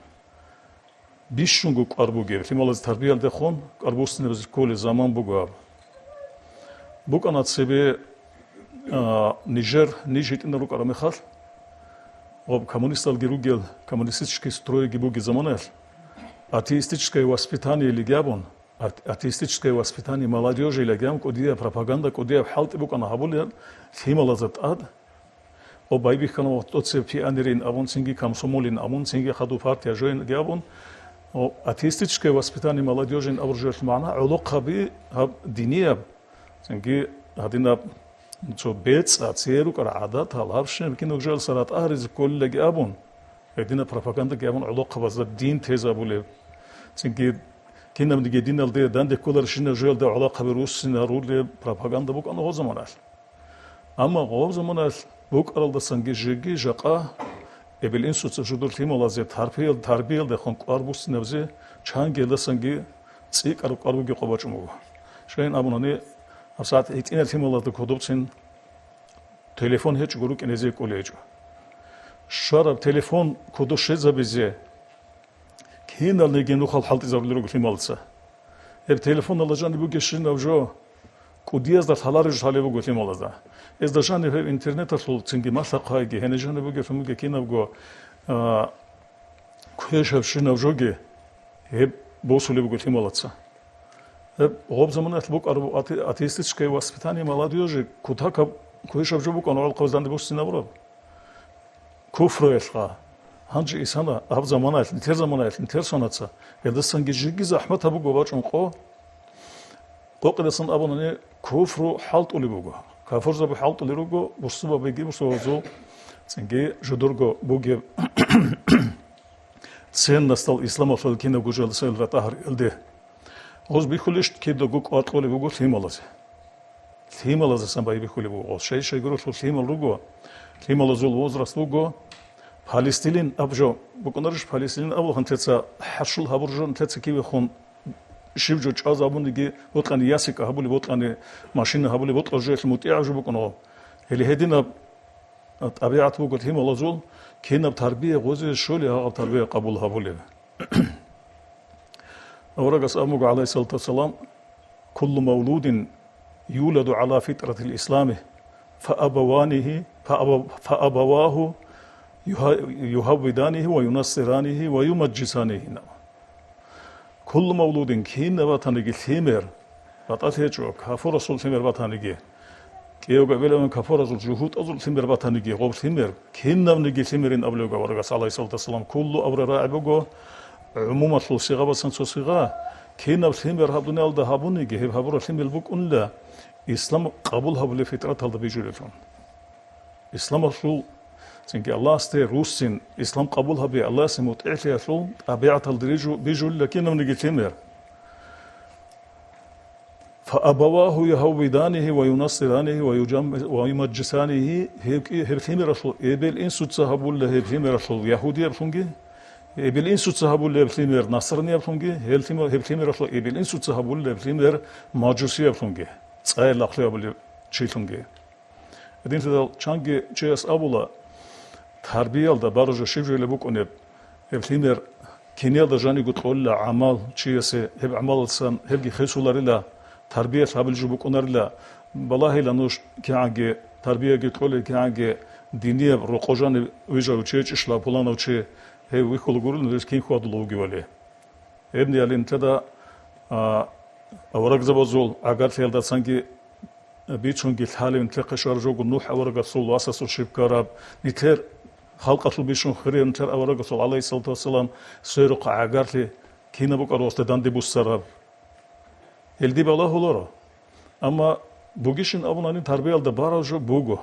бищунго кӀвар бугеб, лъималазе тарбиялдехун кӀвар буссинабизе кколеб заман буго гьаб. БукӀана цебе, а, нижер, ниж гьитӀинал рукӀараб мехалъ, гъоб коммунисталги ругел, коммунистический стройги бугеб заманаялъ, атеистическое воспитание илигабун, ат-, атеистическое воспитание молодёжи илигабун кӀудияб пропаганда, кӀудияб хӀалтӀи букӀана гьабулел лъималазда тӀад, О, байбихьана вахтоцеб пионерин абун, цинги комсомолин абун, цинги хадуб партия жоинги абун, о, атеистическое воспитание молодёжин абуржуялъ магӀна гӀолохъаби гьаб динияб, цинги гьадинаб цо бецӀа, церукӀар гӀадатал, гьаб щиб кинаб жоялса ратӀа гьаризе кколелаги абун, гьединаб пропагандаги абун гӀолохъабазда дин тезабулеб. Цинги кинабниги диналде данде кколарщинаб жоялда гӀолохъаби руссинарулеб пропаганда букӀана гьеб заманалъ. Амма гъоб заманаялъ букӀаралдасанги жеги жакъа эбел-инсуца жидер лъималазе тарбиял-, тарбиялдехун кӀвар буссинабизе чанги гьелдасанги цӀикӀкӀараб кӀвар бугеб къо бачӀун буго. Щайин абунани, гьабсагӀат гьитӀинал лъималазда кодобцин телефон гьечӀого рукӀине гьезие кӀолей гьечӀо. Щвараб телефон кодо щвезабизе киналниги нухал хӀалтӀизарулел руго лъималаца. Гьеб телефоналда жаниб бугебщинаб жо кӀудиязда лъалареб жо лъалеб буго лъималазда. Гьезда жаниб гьеб интернеталъул цинги малъа-хъвайги, гьениб жаниб бугеблъун бугеб кинабго, а, квешабщинаб жоги гьеб босулеб буго лъималаца. Гьеб гъоб заманаялъ букӀараб ате-, атеистическое воспитание молодёжи кутакаб квешаб жо букӀана гӀолохъабазда данде буссинабураб. Куфруялъха. Гьанже исана гьаб заманаялъ, нилъер заманаялъ, нилъер сонаца, гьелдасанги жеги захӀматаб буго бачӀун къо. Къокъидасан абунани, куфру хӀалтӀулеб буго. Кафурзаби хӀалтӀулел руго, бусурбабиги бусурбабазул цинги жидерго бугеб ценностал исламалъул кинабго жоялдаса ратӀа гьариялде. Гъоз бихьулищ кидаго кӀвар кьолеб буго лъималазе. Лъималаздасан байбихьулеб буго. Щай-щай гурелъул лъимал руго, лъималазул возраст буго. Палестилин аб жо букӀунарищ, палестилин абулхъан теца хӀарщул гьабур жо, теца кивехун щиб жо чӀваз абуниги, бокьани ясикӀ гьабулеб, бокьани машина гьабулеб, бокьа жоялъ мутӀигӀаб жо букӀунаго. Гьеле гьединаб тӀабигӀат буго лъималазул, кинаб тарбия гъозие щолеб, гьагъаб тарбия къабул гьабулеб. Аварагас абун буго, гӀалайгьиссалату вассалам: «Куллу мавлудин юладу гӀала фитратил ислами, фаабаванигьи, фааба-, фаабавагьу югьа-, югьаввиданигьи ва юнассиранигьи ва юмаджисанигьи». Куллу мавлудин, кинаб батаниги лъимер, батӀалъи гьечӀо, кафурасул лъимер батаниги, кӀиявго белеван кафурасул, жугьутӀазул лъимер батаниги, гъоб лъимер, кинабниги лъимерин абулеб буго аварагас, гӀалайгьиссалату вассалам, куллу абураб рагӀи буго гӀумумалъул сигъабасан цо сигъа, кинаб лъимер гьаб дуниялда гьабуниги, гьеб гьабураб лъимер букӀунила ислам къабул гьабулеб фитраталда бижулелъун. Исламалъул, цинги Аллагьасде руссин, ислам къабул гьаби, Аллагьасе мутӀигӀлъиялъул тӀабигӀаталда рижу-, бижулила кинабниги лъимер. «Фаабавагьу югьаввиданигьи ва юнассиранигьи ва юджам-, ва юмаджисанигьи», гьеб кӀи-, гьеб лъимералъул эбел-инсуца гьабулила гьеб лъимералъул ягьудияблъунги, эбел-инсуца гьабулила гьеб лъимер насранияблъунги, гьеб лъимер-, гьеб лъимералъул эбел-инсуца гьабулила гьеб лъимер мажусияблъунги, цӀайи лагълъи гьабулев чилъунги. Гьединлъидал чанги чияс абула, Тарбиялда баражо щиб жо гьелеб букӀунеб? Гьеб лъимер киниялда жаниго кьолила гӀамал чиясе, гьеб гӀамалалдасан гьебги хесуларила, тарбиялъ гьабулеб жо букӀунарила. Балагьила нуж кигӀанги, тарбияги кьолел кигӀанги, динияб рокъо жанив вижарав чи гьечӀищила, пуланав чи, гьев вихьула гурел нужер кин хьвадулев вугевали. Гьебниялин нилъеда, а, аварагзабазул гӀагарлъиялдацанги бицунги лъалев нилъехъе щвараб жо буго НухӀ аварагасул васасул щиб ккараб, нилъер халкъалъул бищун хирияв нилъер аварагасул, гӀалайгьиссалату вассалам, сверухъ гӀагарлъи кинаб букӀараб гъосда данде буссараб. Гьелде балагьуларо. Амма бугищин абунани, тарбиялда бараб жо буго.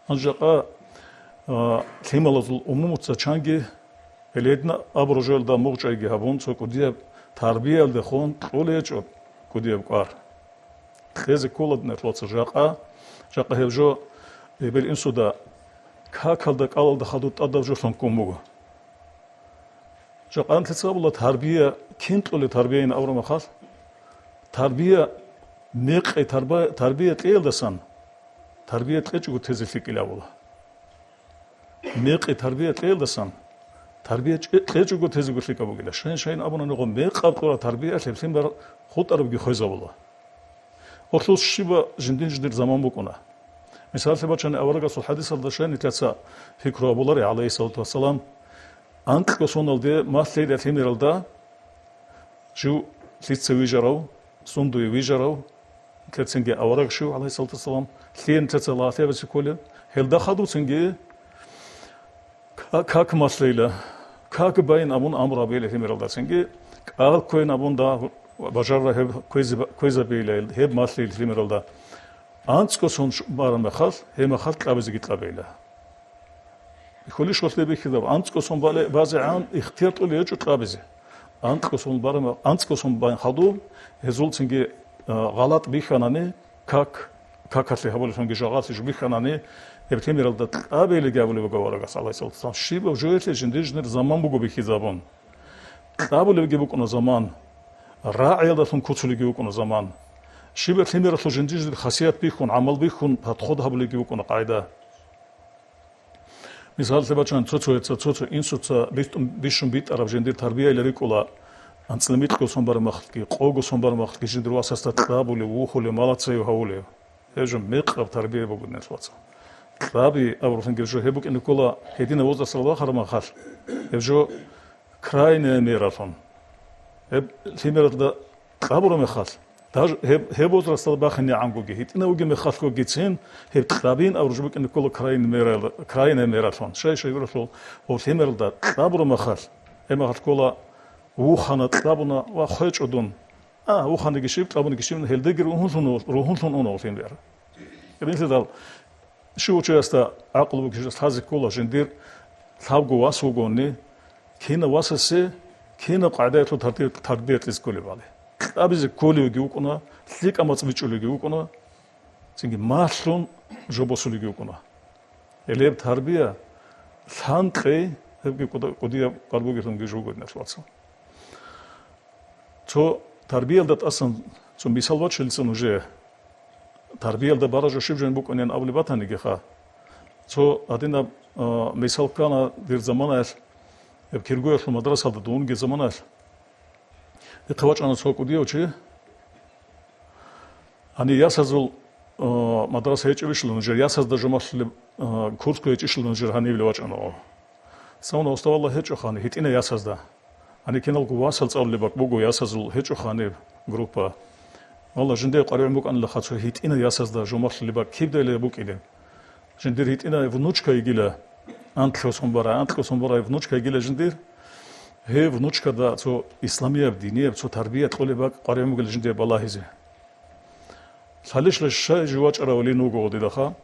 Гьанже жакъа, а, лъималазул умумуца чанги, гьеле гьедин абураб жоялда мугъчӀайги гьабун, цо кӀудияб тарбиялдехун кьолеб гьечӀо кӀудияб кӀвар. Кьезе ккола, диналъул вацал, жакъа, жакъа гьеб жо эбел-инсуда какалда кӀалалда хадуб тӀадаб жолъун ккун буго. Жакъа нилъеца абула, тарбия кин кьолеб, тарбияйин абураб мехалъ, тарбия мекъи тарба-, тарбия кьеялдасан, тарбия кьечӀого тезе лъикӀила абула. Мекъи тарбия кьеялдасан, тарбия чӀе-, кьечӀого тезего лъикӀаб бугила. Шайн-шайн абунаниго, мекъаб кьураб тарбиялъ гьеб лъимер хутӀарабги хвезабула. Гьелъул щибаб жиндир-жиндир заман букӀуна. Мисаллъи бачани, аварагасул хӀадисалда щай нилъеца пикру гьабулареб, гӀалайгьиссалату вассалам, анкьго соналде малъейилан лъимералда жив лъица вижарав, сундуе вижарав, нилъецинги авараг щив, гӀалайгьиссалату вассалам, лъие нилъеца лагълъи гьабизе кколеб, гьелда хадуб цинги Ка-, как малъейила, как байин абун амру гьабейила лъимералда, цинги кӀал кквейин абун дагь бажарра гьеб кквезе-, кквезабейила гьеб малъейила лъимералда. АнцӀго сон ш-, бараб мехалъ, гьеб мехалъ кьабизеги кьабейила. Хьулищ гъолъе бихьидаб, анцӀго сон бале-, базегӀан ихтияр кьолеб гьечӀо кьабизе. АнцӀго сон бараб ме-, анцӀго сон бан хадуб, гьезул цинги, а, гъалатӀ бихьанани, как, какалъе гьабулеб сонги жагъалъе жо бихьанани, гьеб лъимералда кьабейилги абулеб буго аварагас, гӀалайгьиссалату вассалам, щибаб жоялъе жиндир-жиндир заман буго бихьизабун. Кьабулебги букӀуна заман, рагӀиялдалъун куцулебги букӀуна заман. Щибаб лъимералъул жиндир-жиндир хасият бихьун, гӀамал бихьун, подход гьабулебги букӀуна къагӀида. Мисаллъи бачӀан, цо-цояца, цо-цо инсуца битӀун-, бищун битӀараб жиндир тарбияйилан рикӀкӀуна, анцӀила микьго сон бараб мехалъги, къого сон бараб мехалъги жиндир васасда кьабулев, вухулев, малацайив гьавулев. Гьеб жо мекъаб тарбия буго, диналъул вацал. Кьаби абураб жо гьеб букӀине ккола, гьединаб возрасталда бахараб мехалъ, гьеб жо крайняя мералъун. Гьеб лъимералда кьабураб мехалъ, даже гьеб, гьеб возрасталда бахинегӀангоги, гьитӀинав вугеб мехалъгогицин, гьеб кьабин абураб жо букӀине ккола крайняя мера-, крайняя мералъун. Щай-щай гурелъул, гьеб лъимералда кьабураб мехалъ, гьеб мехалъ ккола, вухана, кьабуна ва хвечӀо дун. А, вуханиги щиб, кьабуниги щиб, гьелдеги ругьунлъун, ругьунлъун уна гьеб лъимер. Гьединлъидал, щив чиясда гӀакълу бугев чияс лъазе ккола, жиндир лъабго вас вугони, кинав васасе кинаб къагӀидаялъул тарбия, тарбия кьезе кколебали. Кьабизе кколевги вукӀуна, лъикӀаб мацӀ бичӀчӀулевги вукӀуна, цинги малъун жо босулевги вукӀуна. Гьелеб тарбия лъан кьей, гьебги кӀуда-, кӀудияб къвар бугелъунги жо буго, диналъул вацал. Цо тарбиялда тӀасан цо мисал бачилин нужее. Тарбиялда бараб жо щиб жо букӀунин абулеб батанигиха. Цо гьадинаб, а, мисал ккана дир заманаялъ, гьеб Киргуялъул мадрасалда дун вугеб заманаялъ. Дихъе вачӀана цо кӀудияв чи. Гьанив ясазул, а, мадраса гьечӀебищила нужер, ясазда жо малъулеб, а, курсго гьечӀищила нужер гьанивли вачӀана. Цо уна, уста, валлагь, гьечӀоха гьаниб, гьитӀина ясазда. Гьаниб киналго васал цӀалулеб бакӀ буго, ясазул гьечӀоха гьаниб группа. Валлагь, жиндие къваригӀун букӀанилаха цо гьитӀина ясазда жо малъулеб бакӀ кибдайилан букӀине. Жиндир гьитӀина внучка йигила, анкьго сон барай, анкьго сон барай внучка йигила жиндир. Гьеб внучкада цо исламияб, динияб цо тарбия кьолеб бакӀ къваригӀун бугила жиндие балагьизе. Лъалищ-лъалищ жо вачӀаравулин вуго гъодидаха.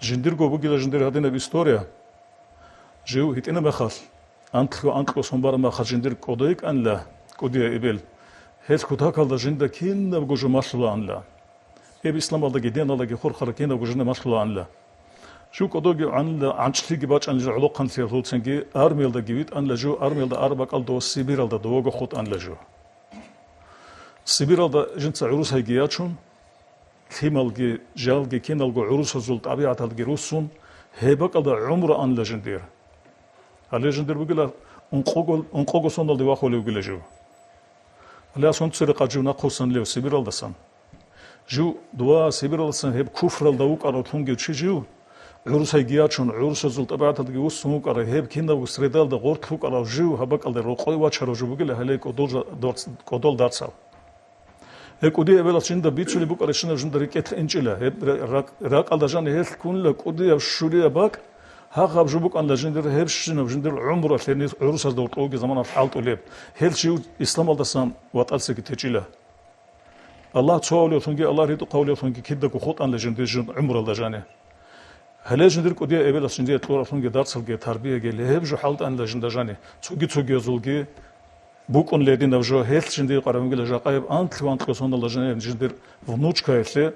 Жиндирго бугила жиндир гьадинаб история. Жив гьитӀина мехалъ, анкьго, анкьго сон бараб мехалъ жиндир кӀодо йикӀанила, кӀудияй эбел, гьелъ кутакалда жинда кинабго жо малъулаанила. Гьеб исламалдаги диналдаги хурхараб кинабго жинда малъулаанила. Жив кӀодоги гӀанила, гӀанчӀлъиги бачӀанила жив гӀолохъанлъиялъулцинги, армиялдаги витӀанила жив, армиялда араб бакӀалда дов Сибиралда довего хутӀанила жив. Сибиралда жинца гӀурусайги ячун, лъималги, жалги, киналго гӀурусазул тӀабигӀаталги руссун, Гьеб бакӀалда гӀумру анила жиндир. Гьале жиндир бугила ункъого, ункъого соналде вахулев вугила жив. Гьале асунцерехъа жив нахъвуссанилев Сибиралдасан. Жив дова Сибиралдасан гьеб куфралда вукӀарав лъунги чи жив, гӀурусайги ячун, гӀурусазул тӀабигӀаталдаги вуссун вукӀарав, гьеб кинабго средалда гъоркь вукӀарав жив гьаб бакӀалде рокъой вачарав жив бугила гьале кӀодол жа-, дорц-, кӀодол дарцал. Гьеб кӀудияб эбелалъ жинда бицунеб букӀарабщинаб жинда рекӀелъ инчӀила. Гьеб ра-, ракъ-, ракъалда жани гьелъ ккунила кӀудияб щурияб бакӀ, гьагъаб жо букӀанила жиндир гьебщинаб жиндир гӀумру гьенир гӀурусазда гьоркьовги заманалъ хӀалтӀулеб. Гьелъ жив исламалдасан ватӀалцеги течӀила. Аллагь цо гьавлевлъунги, Аллагь ритӀухъ гьавлевлъунги кидаго хутӀанила жиндир жин гӀумралда жани. Гьале жиндир кӀудияй эбелалъ жиндие кьуралъунги дарцалги, тарбияги, гьеб жо хӀалтӀанила жинда жани, цоги цогиязулги букӀун лединаб жо, гьелъ жиндие къваригӀунгила жакъа гьеб анкьлъи-ванкьлъи соналда жани жиндир внучкаялъе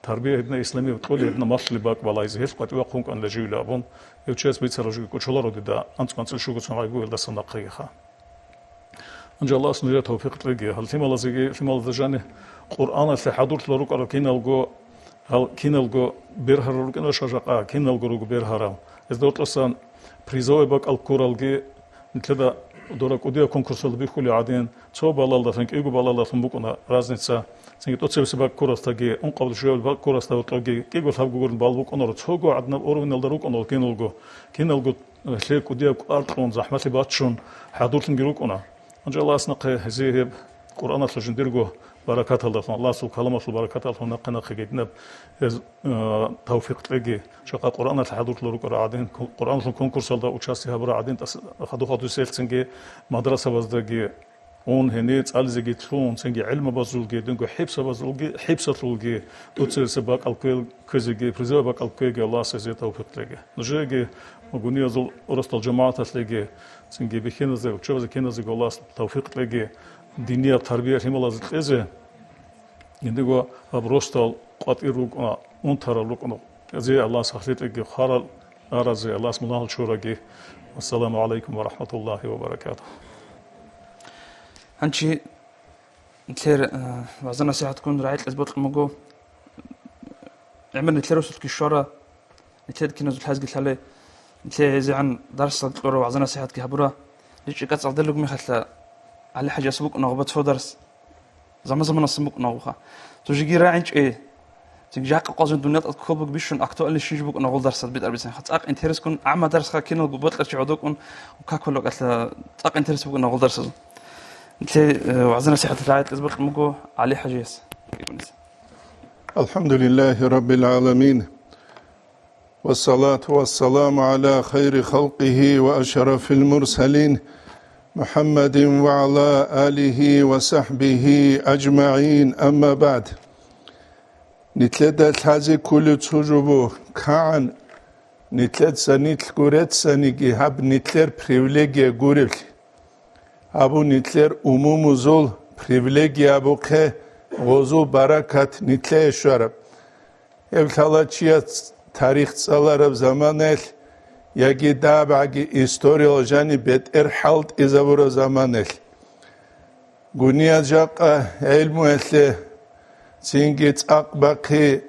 тарбия гьедина исламияб кьоли гьедина малъулеб бакӀ балайзе, гьелъ къватӀивахъун кӀанила живила абун, гьев чияс бицараб жоги кӀочоларо дида, анцӀ-анцӀил щугоцун гӀайгуялдасан нахъегиха. Гьанже Аллагьас нужее тавфикъ кьеги. Гьал лъималазеги, лъималазда жани Къуръаналъе хӀадурлъула рукӀарал киналго, гьал киналго бергьарал рукӀинаро жакъа, киналго руго бергьарал. Гьезда гьоркьосан призовый бакӀал ккуралги, нилъеда дора кӀудияб конкурсалда бихьулев гӀадин, цо балалдалъун, кӀиго балалдалъун букӀуна разница. Цинги тӀоцебесеб бакӀ ккурасдаги, ункъабилеб щуябилеб бакӀ ккурасда гьоркьоги кӀиго-лъабго гурун бал букӀунаро, цого гӀадинаб уровеналда рукӀуна киналго, киналго лъе кӀудияб кӀвар кьун, захӀмалъи баччун, хӀадурлъунги рукӀуна. Гьанже Аллагьас нахъе гьезие гьеб Къуръаналъул жиндирго баракаталдалъун, Аллагьасул каламалъул баракаталъун нахъе-нахъеги гьединаб гьез, э, тавфикъ кьеги, жакъа Къуръаналъе хӀадурлъула рукӀарал гӀадин, Къуръаналъул конкурсалда участие гьабурал гӀадин, тӀас-, хадув-хадусел цинги мадрасабаздаги ун гьенир цӀализеги лъун, цинги гӀелмабазулги, динго хӀипсабазулги, хӀипсалъулги, тӀоцебесеб бакӀал кквел-, кквезеги, призовый бакӀал кквеги Аллагьас гьезие тавфикъ кьеги. Нужееги, гуниязул росдал жамагӀаталъеги, цинги бихьиназе, учебазе киназего Аллагьас тавфикъ кьеги, динияб тарбия лъималазе кьезе, гьединго гьаб росдал къватӀир рукӀуна, унтарал рукӀуна, гьезие Аллагьас сахлъи кьеги, хварал аразе Аллагьас мунагьал чураги. Ассаламу гӀалайкум ва рахӀматуллагьи ва баракатугь. Гьанчи нилъер, э, вагӀза-насихӀатккун рагӀи кьезе бокьун буго. ГӀемер нилъер росулъги щвара, нилъер киназулъ хӀазги лъале, нилъее гьезегӀан дарсал кьура, вагӀза-насихӀатги гьабура. РичӀчӀи кӀацӀалде руго мехалъа, ГӀали-хӀажияс букӀуна гъоба цо дарс. Заман-заманасан букӀуна гъоха. Цо жеги рагӀинчӀей. Цинги жакъа къвазун дуниял тӀад кколбуг бищун актуальный щинж букӀуна гъол дарсал битӀарабицанха. ЦӀакъ интересгун гӀамма дарсха киналго бокьарчи гӀодокӀун, какулакалъа цӀакъ интерес букӀуна гъол дарсазул. Нилъе, э, вагӀза-насихӀат рагӀи кьезе бокьун буго ГӀали-хӀажияс. الحمد لله رب العالمين، والصلاة والسلام على خير خلقه وأشرف المرسلين محمد وعلى آله وصحبه أجمعين، أما بعد. Нилъеда лъазе кколев цо жо буго, кагӀан нилъеца нилъго реццаниги гьаб нилъер привилегия гуревлъи. Гьаб нилъер умумузул привилегия абухъе, гъозул баракат нилъее щвараб. Гьеб лъала чияс тарих цӀалараб заманаялъ яги дагьабгӀаги историял жаниб бетӀер хӀалтӀизабураб заманаялъ. Гунияз жакъа гӀелмуялъе цинги цӀакъ бахъи,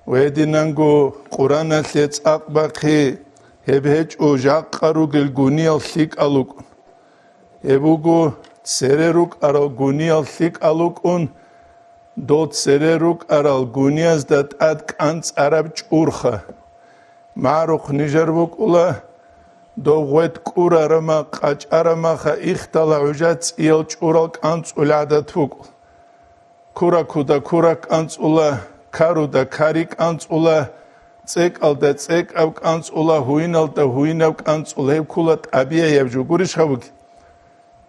гьединанго Къураналъе цӀакъ бахъи, гьеб гьечӀо жакъа ругел гуниял лъикӀал рукӀун. Гьеб буго цере рукӀарал гуниял лъикӀал рукӀун, дол цере рукӀарал гуниязда тӀад кӀанцӀараб чӀурха. МагӀрухъ нижер букӀула, дов гъветӀ кӀурарамах, къачӀарамаха, ихдала гӀужа цӀиял чӀурал кӀанцӀул гӀадат букӀу. Кура куда кура кӀанцӀула, каруда кари кӀанцӀула, цӀекӀалда цӀекӀаб кӀанцӀула, гьуиналда гьуинаб кӀанцӀула, гьеб ккула тӀабигӀияб жо, гурищ гьабуги?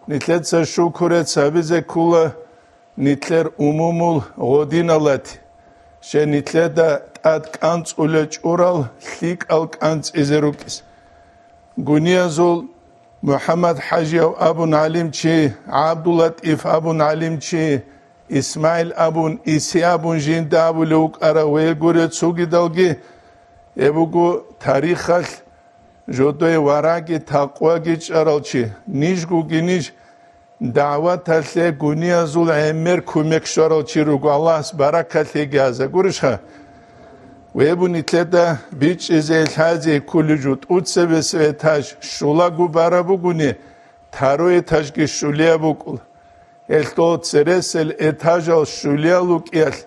Нилъеца шукурец гьабизе ккула нилъер умумул гъодиналати, щай нилъеда тӀад кӀанцӀулел чӀурал лъикӀал кӀанцӀизе рукӀиз. Гуниязул МухӀаммад-хӀажияв абун гӀалимчи, ГӀабдуллатӀиф абун гӀалимчи, ИсмагӀил абун, Иси абун жинда абулев вукӀарав гьел гурел цогидалги, гьеб буго тарихалъ жодое вараги такъваги чӀарал чи, нижгоги ниж дагӀваталъе гуниязул гӀемер кумек щварал чи руго, Аллагьас баракат лъеги гьазда, гурищха? Вебу нилъеда бичӀчӀизе лъазе кколеб жо тӀуцебесеб этаж щулаго бараб бугони, таро этажги щулияб букӀула. Гьелъул цересел этажал щулиял рукӀиялъ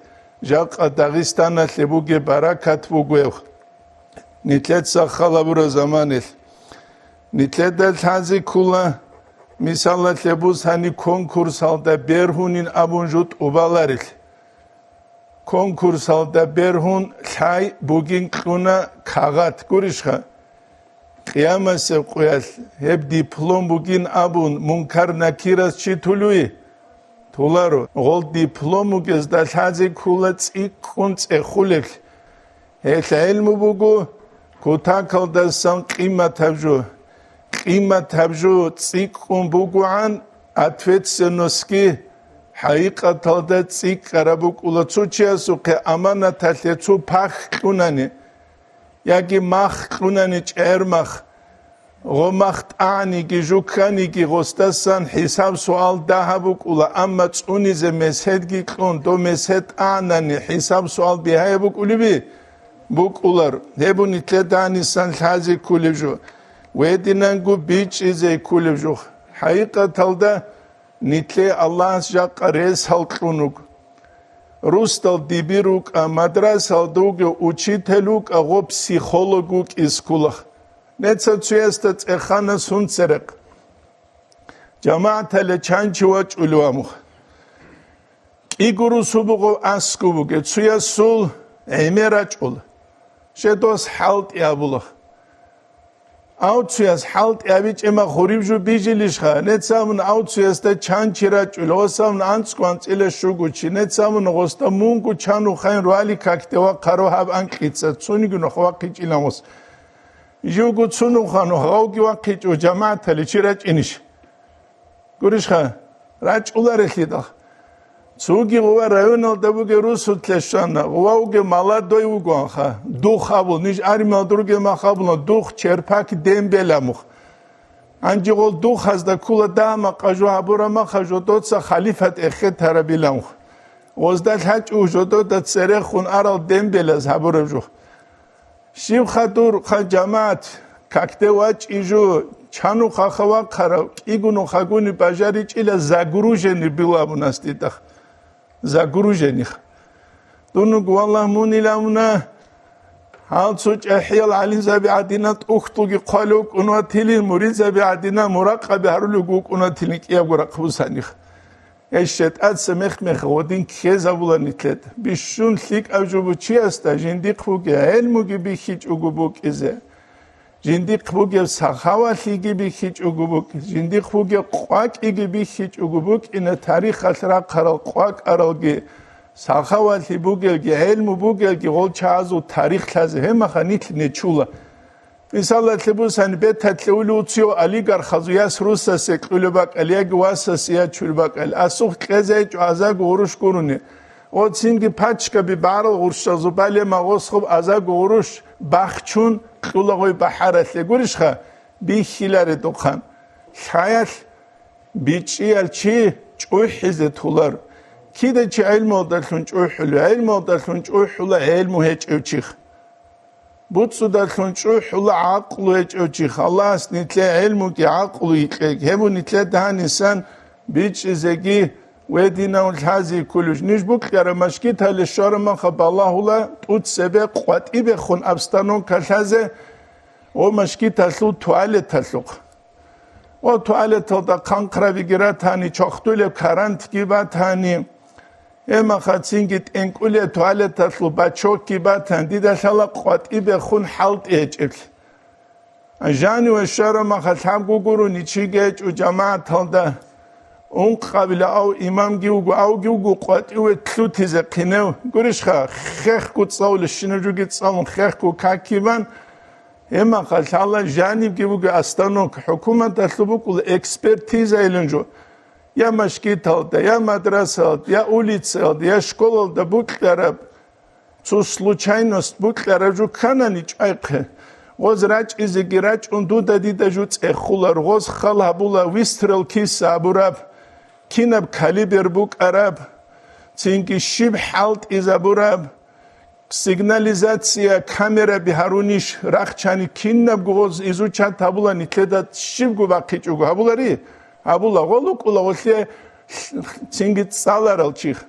жакъа Дагъистаналъе бугеб баракат бугеб. Нилъеца халабура заманилъ. Нилъеда лъазе ккола, мисалалъе бусани, конкурсалда бергьунин абун жо тӀубаларелъ. Конкурсалда бергьун лъай бугин кьуна кагъат, гурищха? Къиямасеб къуялъ гьеб диплом бугин абун Мункар-Накирас чи тулуй? Туларо. Гъол диплом бугезда лъазе ккола цӀикӀкӀун цӀехулеблъи. Гьелъ гӀелму буго кутакалдасан къиматаб жо. Къиматаб жо цӀикӀкӀун бугогӀан, ответственностьги хӀакъикъаталда цӀикӀкӀараб букӀула. Цо чиясухъе аманаталъе цо пахь кьунани, яги мах кьунани, чӀермах, гъо мах тӀагӀаниги жукканиги гъосдасан хӀисаб-суал дагьаб букӀула, амма цӀунизе меседги кьун, дов месед тӀагӀанани хӀисаб-суал бигьаяб букӀулеби? БукӀулар. Гьеб нилъеда гьанисан лъазе кколеб жо, гьединанго бичӀчӀизе кколеб жо. ХӀакъикъаталда, нилъее Аллагьас жакъа рес гьалкьун руго. Русдал дибир рукӀа, мадрасалда вугев учитель вукӀа, гъо психолог вукӀизе ккола. Нецав цоясда цӀехана сунцерехъ. ЖамагӀатале чан чи вачӀулев амух. КӀиго русу бугев, аскӀов бугев, цоясул гӀемер рачӀула. Жидеца хӀалтӀи гьабула. Ав цояс хӀалтӀи гьабичӀеб мах гъуриб жо бижилищха? Нецамун ав цоясда чан чи рачӀула, гъосамун анцӀго анцӀила щуго чи, нецамун гъосда мунго чан ухайин руали какде вахъаро гьаб анкьица, цониги нух вахъичӀилан гъос. Живго цо нуха нух гъавги вахъичӀо, жамагӀатали чи рачӀинищ? Гурищха, рачӀуларелъидал. Цоги гъува районалда бугеб русутлъе щвана, гъува вугев молодой вугоанха, дух абул, ниж армиялда ругеб мах абуна, дух, черпак, дембел амух. Гьанже гъол духазда ккула дагьа-макъа жо гьабураб маха жодоца халифат эхетарабилан. Гъозда лъачӀув жодода церехун арал дембелаз гьабураб жо. Щибха дур, ха, жамагӀат, какде вачӀи жо, чанухъаха вахъарав, кӀигунухъагуни бажаричӀила загруженный билабунас дидах. Загруженных. Дунуг, валлагь, мунила муна, гьал цо чӀахӀиял гӀалимзаби гӀадина тӀухьдулги хъвалев вукӀун ватилин, муридзаби гӀадина муракъаби гьарулев вукӀун ватилин кӀиябго рахъ бусаних. Гьей, шайтӀаца мех-мех гъодин ккезабула нилъеда. Бищун лъикӀав жо бугев чиясда жиндихъ бугеб гӀелмуги бихьичӀого букӀизе, жиндихъ бугеб сахавалъиги бихьичӀого букӀине, жиндихъ бугеб къвакӀиги бихьичӀого букӀине, тарихалъ рахъарал къвакӀаралги, сахавалъи бугелги, гӀелму бугелги гъол чагӀазул тарих лъазе, гьеб мехалъ нилъ нечула. Мисалалъе бусани, беталъе улев цо олигархазул яс русасе кьулеб бакӀал яги васасе ячулеб бакӀал, асухъ кьезе гьечӀо азарго гъурущ гурони. О, цинги пачкаби багӀарал гъурщазул бале магъос хъуб азарго гъурущ бахчун кьула гъой бахӀаралъе, гурищха, бихьиларедухъан. Лъаялъ бичӀчӀиял чи чӀухӀизе тулар. Кида чи гӀелмуялдалъун чӀухӀулев? ГӀелмуялдалъун чӀухӀула гӀелму гьечӀев чих. БуцӀцӀудалъун чӀухӀула гӀакълу гьечӀев чих. Аллагьас нилъее гӀелмуги гӀакълуги кьеги. Гьеб нилъеда гьанисан бичӀчӀизеги ва динав лъази кколищ. Ниж букьараб машгиталде щвараб маха балагьула тӀуцебе къватӀибехун обстановка лъазе ва машгиталъул туалеталъухъ. Ва туалеталда хъанхърабиги ратани, чвахтулеб карантги батани, гьеб мехалъ цинги тӀенкӀулеб туалеталъул бачокги батани, дида лъала къватӀибехун хӀалтӀи гьечӀеблъи. Жаниве щвараб мехалъ гьабго гурони чиги гьечӀо жамагӀаталда. Ункъабила ав имамги вуго, авги вуго къватӀиве лъутизе хъинев. Гурищха, хехго цӀалулев, щинаб жоги цӀалун, хехго какги бан, гьеб мехалъ лъала жанибги буго остановка, хӀукуматалъул букӀула экспертизайилан жо. Я машгиталда, я мадрасалда, я улицаялда, я школалда букьараб, цо случайность букьараб жо кканани чӀвайхъе. Гъоз рачӀизеги рачӀун дуда дида жо цӀехулар, гъоз хал гьабула, выстрел киса абураб, кинаб калибр букӀараб, цинги щиб хӀалтӀизабураб, Сигнализация камераби гьарунищ, рахчани кинабго гъоз изучат гьабула, нилъеда щибго бахъичӀого гьабулари? Гьабула, гъолукӀула гъолъе цинги цӀаларал чихъ.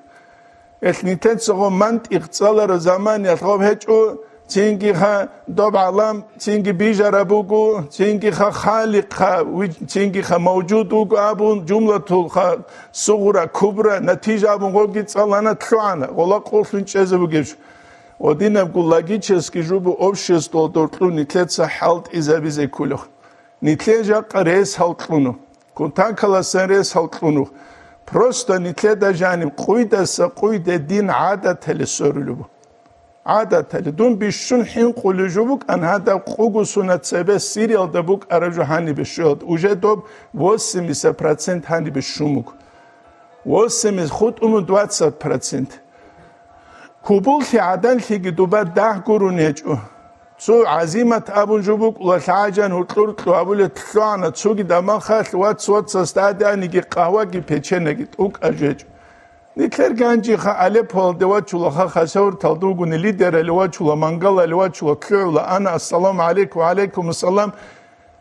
Эл нилъецаго мантикъ цӀаларал заманиялъ гъоб гьечӀо, цинги ха доб гӀалам, цинги бижараб буго, цинги ха халикъ ха, ви-, цинги ха мавжуд вуго абун, жумлатул ха сугъра, кубра, натижа абун гъоги цӀалана лъугӀана, гъола къуллъун чӀезе бугеб жо. Гъодинабго логически жубу обществоялда гьоркьун нилъеца хӀалтӀизабизе кколеб. Нилъее жакъа рес гьалкьуну. Кутакаласан рес гьалкьуну. Просто нилъеда жаниб къуйдаса къуйде дин гӀадатали сорулеб. ГӀадатали. Дун бищун хӀинкъулев жо букӀан, гьадаб къугу сунат цебе Сириялда букӀараб жо гьанибе щвелда. Уже доб восемьдесят процент гьанибе щун буго. Восемьдесят, хутӀун двадцать процент. Гьубуллъи гӀаданлъиги дуба дагь гурун гьечӀо. Цо гӀазимат абун жо букӀула, лъагӀажан гьуркьур-ркьу абулеб лъугӀана, цоги дамахалъ вац-вацасда гьадианиги къагьваги печенаги тӀукӀа жо гьечӀо. Нилъер ганжиха Алеппоялде вачула, ха хасавурталда вугони лидерали вачула, мангалали вачула, лъугӀула, ана, ассаламу гӀалайкум, ва гӀалайкум ассалам.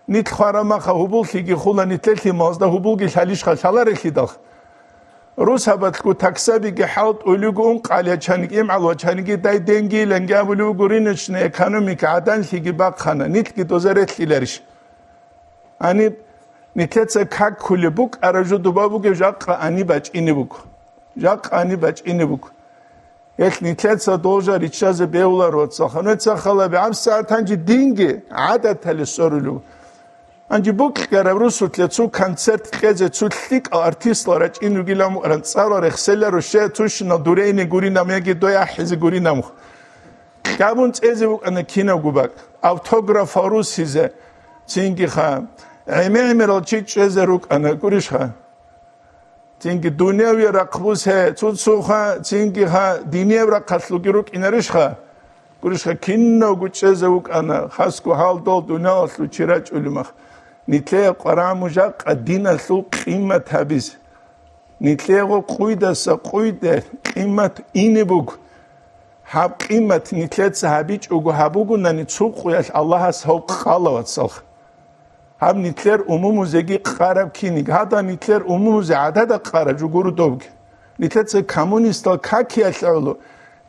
Нилъ хварамаха гьубуллъиги хула, нилъер лъималазда гьубулги лъалищха, лъаларелъидал. Рус гьабалъго таксабиги хӀалтӀулего, ункъалиячаниги, имгӀалвачаниги, дай денгиланги абулев вуго, рыночная экономика гӀаданлъиги бахъана, нилъги доза релълъиларищ? Гьаниб нилъеца как кколеб букӀараб жо дуба бугеб жакъа гьаниб бачӀине буго. Жакъа гьаниб бачӀине буго. Гьелъ нилъеца должа риччазе бегьуларо, цаханве цахалаби гьабсагӀат гьанже динги гӀадатали сорулев. Гьанже букьараб русулъе цо концерт кьезе цо лъикӀал артистал рачӀин ругилан мукӀаран цӀалал рехселаро, щай цущинал дурейни гуринам яги дой ахӀизе гуринам. Кьабун цӀезе букӀана кинабго бакӀ, автографал русизе, цинги ха, гӀемер-гӀемерал чи чӀезе рукӀана, гурищха? Цинги дунияви рахъ бусе, цо-цоха, цинги ха, динияв рахъалъулги рукӀинарищха? Гурищха, кинавго чӀезе вукӀана, хасго гьалдал дуниялалъул чи рачӀулев мах. Нилъее къварагӀа мужа къадиналъул къимат гьабиз. Нилъего къуйдаса къуйде къимат ине буго. Гьаб къимат нилъеца гьабичӀого гьабугунани цо къуялъ Аллагьас гьав къала, вацалха. Гьаб нилъер умумузеги къараб киниг, гьадаб нилъер умумузе гӀадада къараб жо гуро добги. Нилъеца коммунистал какиялъ гӀоло.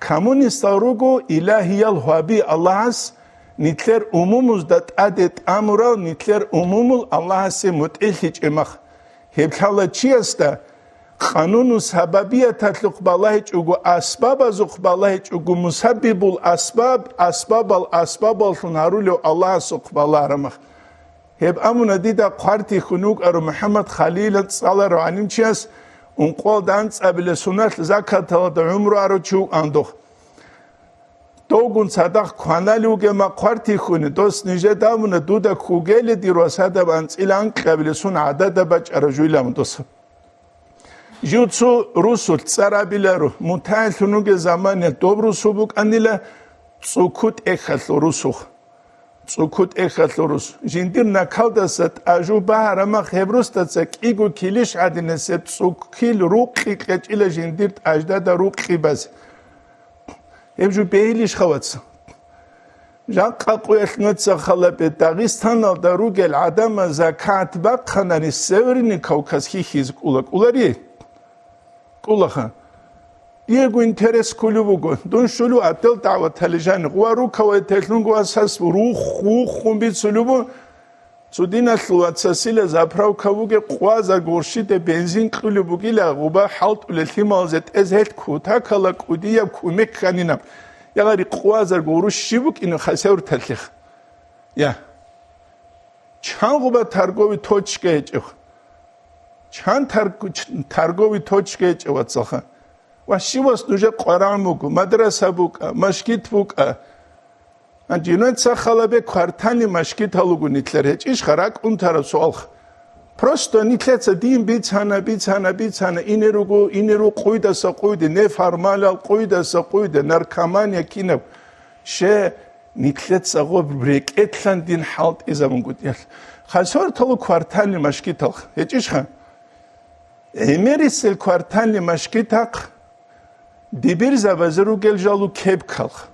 Коммунистал руго илагьиял гьаби Аллагьас нилъер умумузда тӀаде тӀамурал, нилъер умумул Аллагьасе мутӀигӀлъичӀеб мах. Гьеб лъала чиясда къануну сабабияталъухъ балагьичӀого, асбабазухъ балагьичӀого, мусаббибул асбаб, асбабал асбабаллъун гьарулев Аллагьасухъ балагьараб мах. Гьеб амуна дида хъвартихьун вукӀарав МухӀаммад Халилан цӀаларав гӀалимчияс, ункъоялда анцӀабилеб соналъ закаталда гӀумру арав чи вукӀан дох. Довгун цадахъ кванали вугема хъвартихьуни, дос нижеда амуна дуда ккугели дир васадаб анцӀила анкьабилеб сун гӀадада бачӀарав жуйилан дос. Жив цо русулъ цӀар абиларо, мутагӀиллъун вугеб заманиялъ доб русу букӀанила цӀуку тӀехьалъул русух. ЦӀуку тӀехьалъул рус. Жиндир накалдаса тӀажу багьарамах гьеб русдаца кӀиго килищ гӀадинасеб цӀукил рукъи кьечӀила жиндир тӀаждада рукъи базе. Гьеб жо бегьилищ, хаваца? Жакъа къуялъ нуца халабе Дагъистаналда ругел гӀадамаз закат бахъанани, Северный Кавказ хьихьизе кӀула, кӀулари? КӀулаха. Диего интерес кколев вуго. Дун щулев отдел дагӀваталижани. Гъуа рукавай телъунго асас рух-, вуххун бицулев ву. Цо диналъул вацасила заправка вуге, къваза горщиде бензин кьулеб бугила, гъуба хӀалтӀулел лъималазе тӀез гьелъ кутакала кӀудияб кумек хьанинаб. Ягъари къваза гору щиб букӀина хасавурталъех? Я. Чан гъуба торговый точка гьечӀев? Чан тарг-, ч-, торговый точка гьечӀев, вацалха? Ва щивас нужер къварагӀ буго, мадраса букӀа, машгит букӀа. Гьанже нуца халабе квартальный машгит гьалуго нилъер гьечӀищха ракӀ унтараб суалха? Просто нилъеца дин бицана, бицана, бицана, ине руго, ине ру къуйдаса къуйде, неформалал къуйдаса къуйде, наркомания кинаб. Ще нилъеца гъоб рекӀелъан дин хӀалтӀизабун гутӀиялъ. Хасавюрталу квартальный машгиталха гьечӀищха? ГӀемерисел квартальный машгитахъ дибирзабазе ругел жалу кепкалха.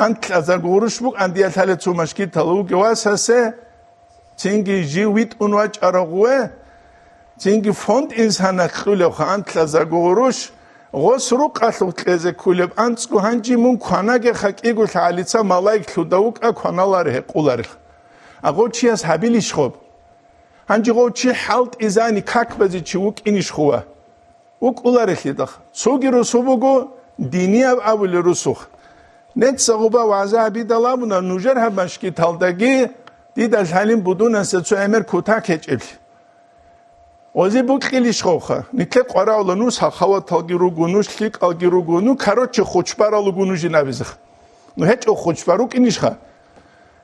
Анкьазарго гъурущ букӀан дие лъалеб цо машгитал вугев васасе, цинги жив витӀун вачӀарав гъуве, цинги фонд инсанас кьулевха анкьазарго гъурущ, гъос рукъалъув кьезе ккулеб анцӀго гьанжи мун кванагеха кӀиго лъагӀалица малаик лъуда вукӀа кваналаре гьекъуларел. Агъо чияс гьабилищ гъоб? Гьанжи гъов чи хӀалтӀизани какбазе чи вукӀинищ хъува? ВукӀуларелъидахъ. Цоги русу буго, динияб абулел русухъ. Нецагъуба вагӀза гьабидал абуна, нужер гьаб машгиталдаги дида лъалин будунаса цо гӀемер кутак гьечӀеблъи. Ози букьилищ гъовха? Нилъе къвараула, ну сахаваталги руго, ну лъикӀалги руго, ну, короче, хочбарал руго нужин абизехъ. Ну гьечӀо хочбар рукӀинищха?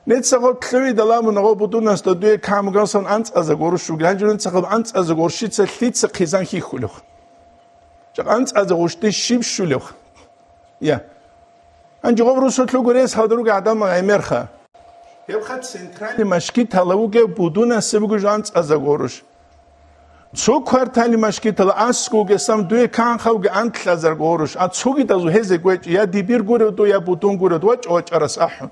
Нецагъо лъугӀидал абуна гъо будунасда дуе камгасан анцӀаза горущ ругел. Гьанже нецахъ анцӀаза горщица лъица хъизан хихьулев? Чакъ анцӀаза гъущтӀи щиб щулев? Я. Гьанже гъоб русулъ гурес гьалда ругел гӀадамал гӀемерха. Гьебха центральный машгитала вугев будунасеб буго жо анцӀаза горущ. Цо квартальный машгитала аскӀов вугесам дуе канха вугев анкьазарго гъурущ, а цогидазул гьезе гвечӀо, я дибир гурев до, я будун гурев, вачӀа-вачӀарас ахӀун.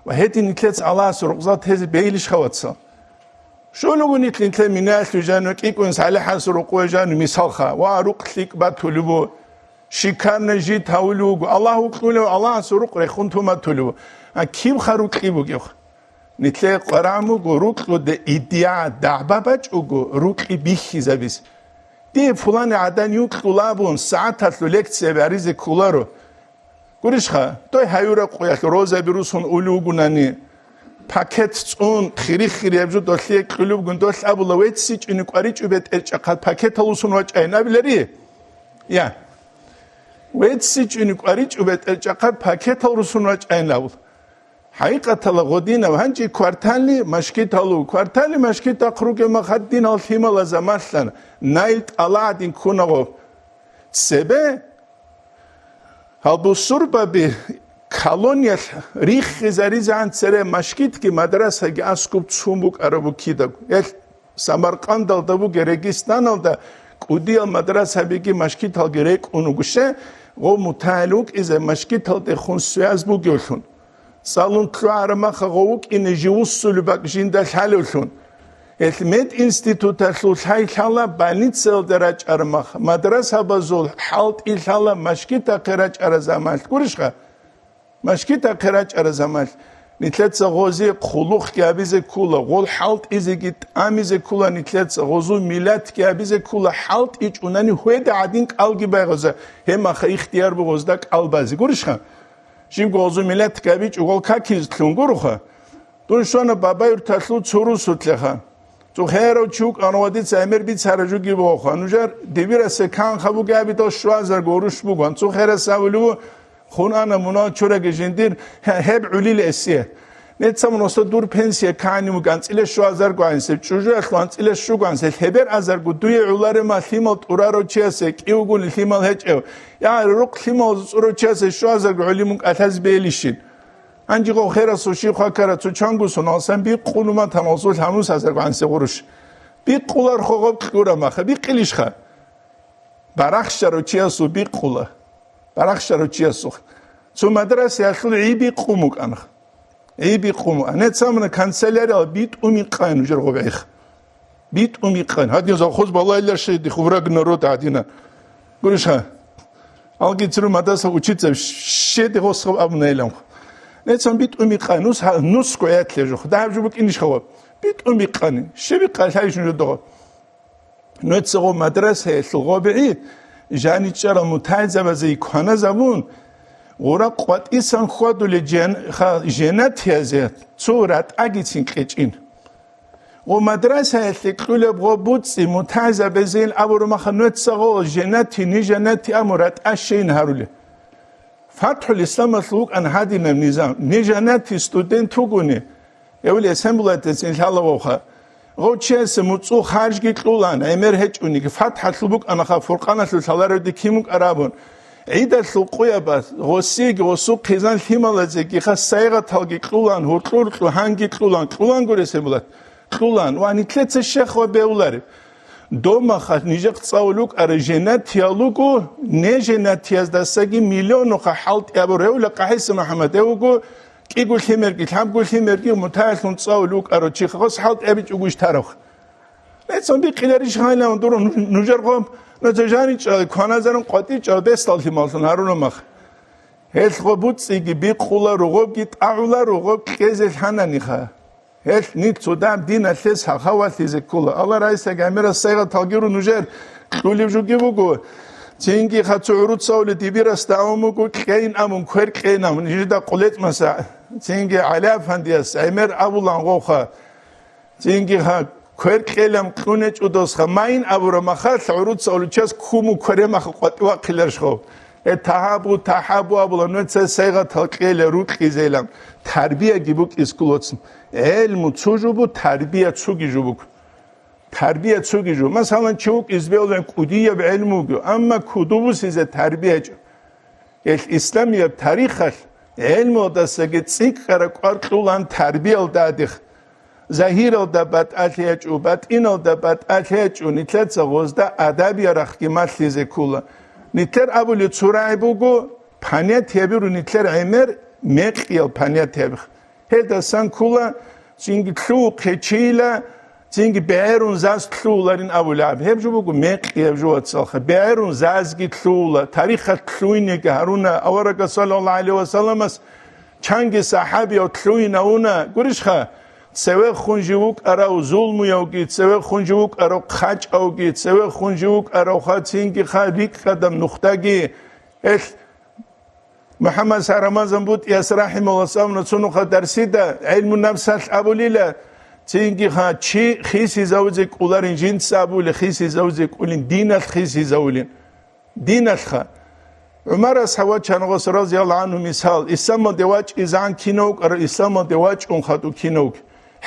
Ва гьедин нилъец Аллагьас рукъзат гьезе бейилищха, вацал? Щолуго нилъ нилъе минаялъув жану, кӀикӀун салихӀас рукъуе жану мисалха, ва рукъ лъикӀ батулеб бу, шикарна жит гьавулев вуго, Аллагь вукьулев, Аллагьас рукъ рехун туматулев ву. А кибха рукьи бугев? Нилъее къваран буго рукьуде идиа дагӀба бачӀого рукьи бихьизабиз. Дие фулани гӀадан юкьулабун сагӀаталъу лекция баризе кколаро. Гурищха, той гьаюра къуялъ розаби русун улев вугунани, пакет цӀун, хири-хирияб жо долъие кьулев вугун, долъ абула, веццичӀуни кӀваричӀу бетӀерчӀахъад пакетал русун вачӀайин абилари? Я. ВеццичӀуни кӀваричӀу бетӀерчӀахъад пакетал русун вачӀайин абула. ХӀакъикъатала гъодинав гьанчи квартальный машгиталу, квартальный машгитахъ ругел махаддинал лъимала замалъан, найл тӀалагӀдин ккунагъо. Цебе гьал бусурбаби колониялъ риххизаризегӀан цере машгитги мадрасаги аскӀуб цун букӀарабу кидаго. Гьелъ Самаркъандалда бугеб Регистаналда кӀудиял мадрасабиги машгиталги рекӀун вуго, ще, гъов мутагӀил вукӀизе машгиталдехун связь бугевлъун. ЦӀалун лъугӀараб маха гъов вукӀине живуссулеб бакӀ жинда лъалевлъун. Гьелъ мединституталъул лъай лъала больницаялда рачӀараб маха, мадрасабазул хӀалтӀи лъала машгитахъе рачӀараб замалъ. Гурищха? Машгитахъе рачӀараб замалъ. Нилъеца гъозе хъулухъги гьабизе ккула, гъол хӀалтӀизеги тӀамизе ккула нилъеца, гъозул миллатги гьабизе ккула, хӀалтӀичӀунани гьеда гӀадин кӀалги байгъаза, гьеб маха ихтияр буго гъозда кӀал базе. Гурищха? Жибго гъозул миллатги гьабичӀо гъол какизе лъун гуроха. Дун щвана Бабаюрталъул цо русулъеха. Цо херав чи вукӀана ва дица гӀемер бицара жуги бугоха. Нужер дибирасе канха бугебидал щвазарго гъурущ буган. Цо херас абулев ву, хун ана мунал чураги жиндир, гье-, гьеб гӀулил эсие. Неца муноса дур пенсия кани муг анцӀила щвазарго гӀансе, чӀужуялъул анцӀила щуго гӀансе, гьебер азарго дуе гӀуларема лъимал тӀурарав чиясе, кӀивгун лъимал гьечӀев, я рукъ лъимал цӀурав чиясе щвазарго гӀули мун кӀалъаз бейилищин. Гьанжи гъов херасул щиб хвакара цо чангу соналсан бикъун уматан гъосул гьанус азарго гӀансе гъурущ. Бикъулар хо гъоб кьура маха, бикъилищха? Барахщарав чиясул бикъула. Барахщарав чиясухъ. Цо мадрасаялъул гӀи бикъун букӀанха. ГӀи бикъун букӀан. Нецамана канцеляриял битӀун бикъан нужер гъоб гӀих. БитӀун бикъан. Гьадин завхоз балайилар шеди, хувраг народ гьадинан. Гурищха? Алги циру мадраса учиться щеди гъосхаб абуна илан. Нецан битӀун бикъан, нус гьа-, нусго гӀятлъе жух. Дагьаб жо букӀинищ хаваб? БитӀун бикъани. Щеб бикъа лъайищ нужер догъо? Нуца гъо мадрасаялъул гъобигӀи жаничӀарал мутагӀилзабазе кваназабун, гъура къватӀисан хьвадулел жен-, ха-, женатиязе цо ратӀагицин кьечӀин. Гъо мадрасаялъе кьулеб гъо буцӀи мутагӀилзабазейин абураб маха нуца гъо женати, нижанати аму ратӀа щейин гьарулел. ФатхӀул Исламалъул вукӀан гьадинаб низам. Нижанати студент вугони, эвли эсен булатецин лъалававха. Гъов чиясе муцӀул харжги кьулан, гӀемер гьечӀониги, ФатхӀалъул букӀанаха, Фуркъаналъул лъаларевде кин букӀарабун. ГӀидалъул къуябаз, гъосиеги, гъосул хъизан лъималазегиха сайгъаталги кьулан, гьуркьур кьу-, гьанги кьулан, кьулан гури эсен булат. Кьулан, ва нилъеца щех ва бегьулареб. Домаха нижехъ цӀалулукӀара женатиял руго, не женатияздасаги миллионуха хӀалтӀи абур гьевла КъахӀиса МухӀаммад, гьев вуго кӀиго лъимерги, лъабго лъимерги мутаялъун цӀалулукӀара чи хагъас хӀалтӀи абичӀого иш таравха. Гьецин бикъиларищ гьайилан дур нужер гъоб, нужер жаничӀал, кваназарун къватӀичӀал бесдал лъималлъун гьарунамах. Гьелъ гъоб буцӀцӀиги бикъула, ругъобги тӀагӀула, ругъоб кьезе лъананиха. Гьелъ нилъ цо дагь диналъе сахавалъизе ккола. Аллагь райсаги гӀемерас сайгъаталги ру нужер кьулев жуги буго. Цинги хацу гӀуруцаули дибирасда авун буго, кьейин амун, квер кьейин амун, нижеда къулецӀмаса. Цинги ГӀалиафандияс гӀемер абулан гъовха. Цинги ха, квер кьелам кьунечӀудасха майин абура махалъ гӀуруцаули час куму кверемаха къватӀивахъиларшхов. Э, тагьабу, тагьабу абула, нуца сайгъатал кьела рукьизелан. Тарбияги букӀис кулоцин. ГӀелму цо жубу, тарбия цуги жубук. Тарбия цуги жу. Масалан, чи вукӀиз беулан кӀудияб гӀелмуги, амма кудубусизе тарбия чӀу. Гьелъ исламияб тарихалъ гӀелмуялдасаги цӀикӀкӀараб кӀвар кьулан тарбиялда адих. Загьиралда батӀалъи гьечӀо, батӀиналда батӀалъи гьечӀо, нилъеца гъозда адабияб рахъги малъизе ккола. Нилъер абулеб цо рагӀи буго, понятияб ру нилъер гӀемер мекъиял понятияб. Гьелдасан ккола, цинги лъугьухъе чийила, цинги бегӀерун заз лъугьуларин абулеб. Гьеб жо буго мекъи, гьеб жо вацалха. БегӀерун зазги лъугьула, тарихалъ лъугьинеги гьаруна, аварагас саллаллагьу гӀалайгьи вассаламас чанги сахӀабияв лъугьинавуна, гурищха, цевехун жив вукӀарав зулмуявги, цевехун жив вукӀарав хъачӀавги, цевехун жив вукӀаравха, цинги ха рикӀкӀадаб нухдаги, гьелъ МухӀаммад Рамазан БутӀияс рахӀимагьуллагь абуна цо нухалъ дарсида, гӀилму нафсалъ абулила, цинги ха чи хисизавизе кӀоларин, жинца абули хисизавизе кӀолин, диналъ хисизавулин. Диналъха. ГӀумарас гьавачан гъос, разияллагьу гӀангьу, мисал, исламалде вачӀизегӀан кинав вукӀарав, исламалде вачӀун хадув кинав вугев.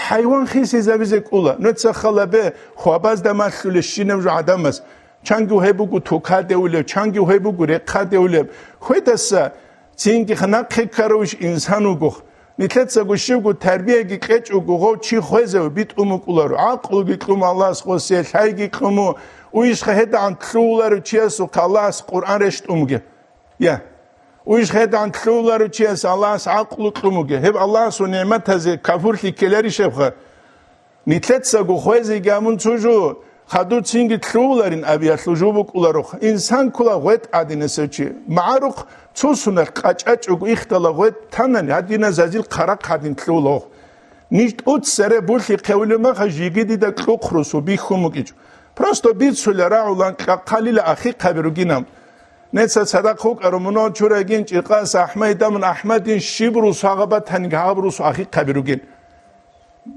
ХӀайван хисизавизе кӀола. Нуца халабе, хвабазда малъулеб щинаб жо гӀадамас. Чанги гьеб буго тукадевулеб, чанги гьеб буго рехъадевулеб. Хведаса цинги нахъе ккаравищ инсан вугох. Нилъецаго щибго тарбияги кьечӀого гъов чи хвезев битӀун букӀуларо. ГӀакълуги кьума Аллагьас гъосие, лъайги кьума, уйищха гьедагӀан лъугьуларев чиясухъа Аллагьас Къуръан рещтӀун бугеб. Я. Уйищха гьедагӀан лъугьуларев чияс Аллагьас гӀакълу кьун бугеб. Гьеб Аллагьасул нигӀматазе кафурлъи ккеларищ гьебха? Нилъецаго хвезеги гьабун цо жо, хадур цинги лъугьуларин абиялъул жо букӀуларухъ. Инсан ккола гъветӀ гӀадинасев чи. МагӀарухъ цо суналъ къачӀачӀого ихдала гъветӀ танани, гьадиназазил хъарахъ гьадин лъугьулагъ. Ниж тӀуцаре булъи хъевулеб маха жиги дида кьухъ русу бихьун букӀичӀо. Просто бицула рагӀулан кьахъалила ахихъаби ругинаб. Неца цадахъ вукӀарав мунагьал чурагин чӀикъас АхӀмадидамун АхӀмадин щиб русу гьагъаб батаниг гьаб русу ахихъаби ругин.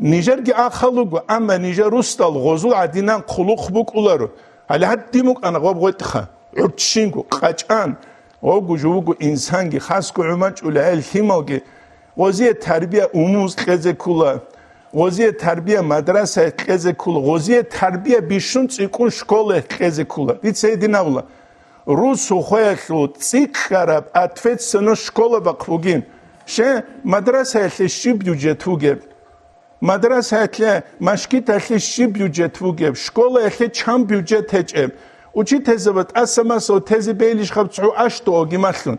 Нижерги ахал руго, амма нижер русдал гъозул гӀадинан хъулухъ букӀуларо. Гьале гьадин букӀана гъоб гъветӀха, гӀурччинго, къачӀан, гъобго жо вуго инсанги, хасго гӀумачӀула гьел лъималги, гъозие тарбия умумуз кьезе ккола, гъозие тарбия мадрасаялъ кьезе ккола, гъозие тарбия бищун цӀикӀкӀун школаялъ кьезе ккола. Дица гьедин абула, русу хвеялъул цӀикӀкӀараб ответственность школабахъ бугин. Ще, мадрасаялъе щиб бюджет вугеб? Мадрасаялъе, машгиталъе щиб бюджет вугеб, школаялъе чан бюджет гьечӀеб, учительзаба тӀаса-маса тезе бейилищ гьаб цо аштуги малъун?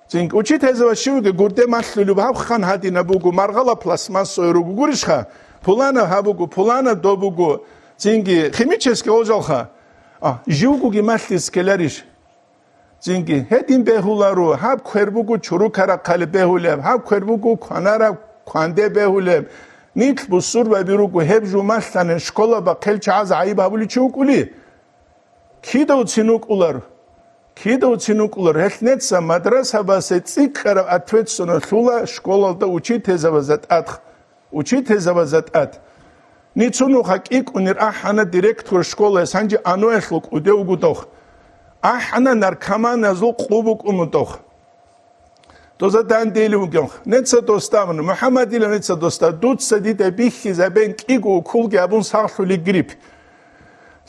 Цинги учительзаба щивги гурде малъулеб гьаб хан гьадинаб буго, маргъала пластмассовый руго гурищха, пуланаб гьаб буго, пуланаб доб буго, цинги химический гъожалха. А, живгоги малъиз ккеларищ? Цинги гьедин бегьуларо, гьаб квер буго чурукарахъали бегьулеб, гьаб квер буго кванараб кванде бегьулеб. Нилъ бусурбаби руго, гьеб жумалъани школа бахъел чагӀаз гӀайиб гьабуличи вукӀули? Кидавцин вукӀулар? Кидавцин вукӀулар? Гьелъ неца мадрасабасе цӀикӀкӀараб ответственностьлъула школалда учительзабазда тӀад. Учительзабазда тӀад. Ниж цо нуха кӀикӀунир ахӀана директор школаялъ, гьанже аноялъул кӀудев вуго дох. АхӀана наркоманазул къу букӀун дох. Доза дандели вугев. Неца достамун, МухӀаммадила неца доста, дуца дида бихьизабен кӀиго уколги абун сахлъули грипп.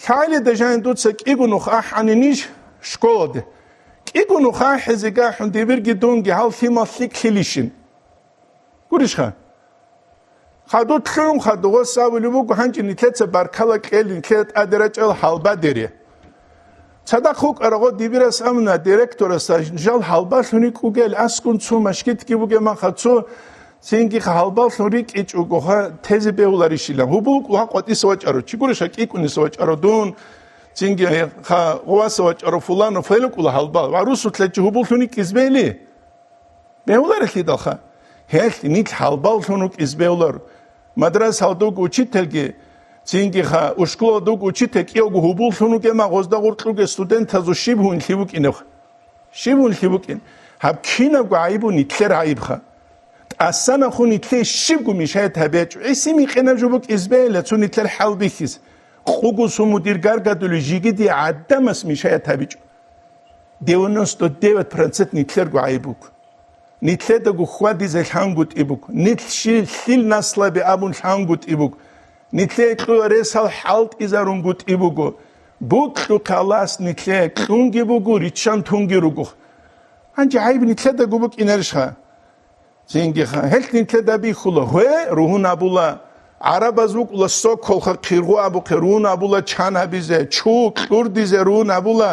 ЛъагӀалида жанин дуца кӀиго нух ахӀани ниж школалде. КӀиго нух ахӀизе гахӀун дибирги дунги гьал лъимал лъикӀлъилищин. Гурищха? Хадур лъун, хадугъос абулеб буго, гьанже нилъеца баркала кьел, нилъеда тӀаде рачӀал гьалбадере. Цадахъ вукӀарагъо дибирас амна директорасда жал гьалбалъун рикӀкӀугел, аскӀун цо машгитги бугеб маха цо, цинги гьалбалъун рикӀкӀичӀого ха тезе бегьуларищилан. Гьубулкъ ва къватӀиса вачӀаро, чи гурищ кӀикӀуниса вачӀаро дун, цинги ха гъуваса вачӀаро фулану, фелукъула гьалбал, ва русутлъа чи гьубуллъун рикӀкӀиз бегьли? Бегьуларелъидалха, гьелъ нилъ гьалбаллъун рукӀиз бегьулар. Мадрасалдуг учительги, цинги ха, ушкулалдуг учитель кӀиявго гьубуллъун ругема гъозда гъуркьуге студентазу щиб гьунлъи букӀинев? Щиб гьунлъи букӀин? Гьаб кинабго гӀайибу нилъер гӀайибха. ТӀасанахун нилъее щибго мешает гьабиячӀо. ГӀиси микъинаб жо букӀиз бегьила цо нилъер хӀал бихьиз. Къугусу мудир гаргадули жигиди гӀадамас мешает гьабичӀо. Девяносто девять процент нилъерго гӀайиб буго. Нилъедаго хьвадизе лъангутӀи буго. Нилъ щи-, лъил наслаби абун лъангутӀи буго. Нилъее кьуя ресал хӀалтӀизарунгутӀи буго. Букьухъе Аллагьас нилъее кьунги буго, риччан тунги руго. Гьанже гӀайиб нилъедаго букӀинарищха? Цинги ха-, гьелъ нилъеда бихьула, гье, ругьун абула, гӀарабаз вукӀула соколха хъиргъу абухъе, ругьун абула чан гьабизе, чу кьурдизе ругьун абула,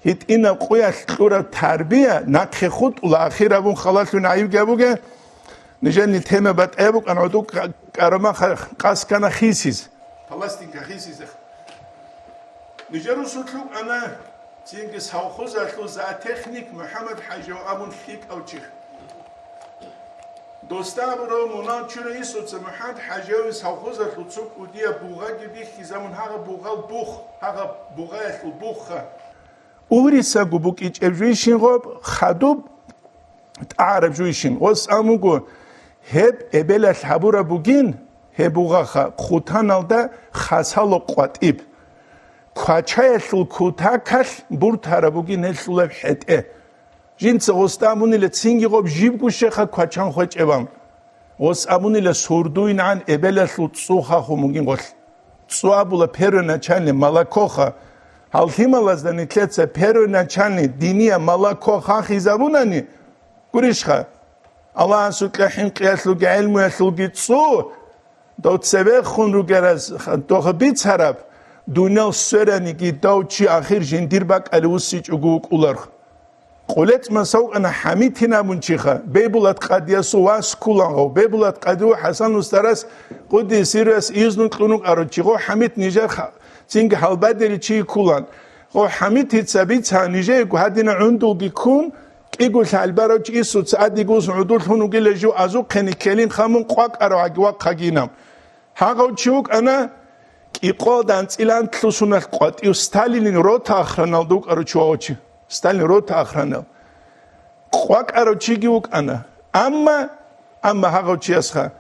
гьитӀинаб къуялъ кьураб тарбия нахъе хутӀула, ахир абун халалъун гӀайибги абуге, нижер нилъ тема батӀаяб букӀан гӀодоб кӀа-, кӀарама ха-, къаскана хисиз. Пластинка хисизе. Нижер русулъ рукӀана цинги совхозалъул зоотехник МухӀаммад ХӀажияв абун лъикӀав чи. Досда абурав мунагь чура Исуца МухӀаммад ХӀажиявин совхозалъул цо кӀудияб бугъаги бихьизабун, гьагъа бугъал бух, гьагъа бугъаялъул бухха. Урисаго букӀичӀеб жуйщин гъоб, хадуб тӀагӀараб жуйщин. Гъос амуго, гьеб эбелалъ гьабураб бугин, гьеб бугъаха хъутаналда хасало къватӀиб. Квачаялъул кутакалъ буртараб бугин гьелъулаб хӀетӀе. Жинца гъосда абунила цинги гъоб жибго щеха квачан хвечӀебан. Гъос абунила сурдуйнагӀан эбелалъул цӀу хахун бугин гъолъ. ЦӀу абула первоначальный молокоха. Гьал лъималазда нилъеца первоначальный диния молоко хахизабунани, гурищха? Аллагьасукьа хӀинкъиялъулги гӀелмуялъулги цӀу, дов цебехун ругераз, дов бицараб, дуниял свераниги дов чи ахир жиндир бакӀалев вуссичӀого вукӀуларх. Къулецман савкъана ХӀамитин абун чиха, Бейбулат къадиясул вас ккулан гъов. Бейбулат къадиев ХӀасан устарас къуддиса сирругьу изну кьун вукӀарав чи гъов ХӀамит нижер ха-, цинги гьалбадери чи ккулан. Гъов ХӀамитица бица нижеего гьадина гӀундулги ккун, кӀиго лъалбарав чи Исуца адигус гӀудуллъун вугила жив азухъени ккелин хамун къвакӀарав гьаги вахъагинаб. Гьагъав чи вукӀана кӀикъоялда анцӀила анлъусуналъ къватӀив Сталинил рота охраналда вукӀарав чи вагъав чи. Сталинил рота охранал. КъвакӀарав чиги вукӀана. Амма, амма гьагъав чиясха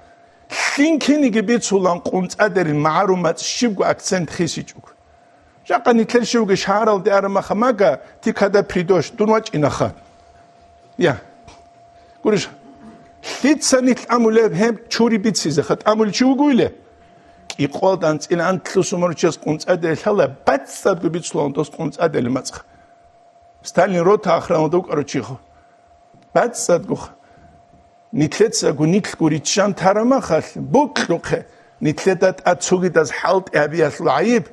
лъин киниги бицулан къунцӀадерил магӀарумацӀ щибго акцент хисичӀого. Жакъа нилъер щивги шагьаралде араб маха мага, ти када придощ, дун вачӀинаха. Я. Гурищ, лъица нилъ амулеб гьеб чури бицизе, хатӀ амулев чи вугойиле? КӀикъоялда анцӀила анлъусумаручияс къунцӀадерил лъала, бацӀцӀадго бицулан дос къунцӀадерил мацӀха. Сталин рота охраналда вукӀарав чиха. БацӀцӀадгоха. Нилъецаго нилъго риччан тарамахалъ, букьухъе, нилъеда тӀад цогидаз хӀалтӀи гьабиялъул гӀайиб,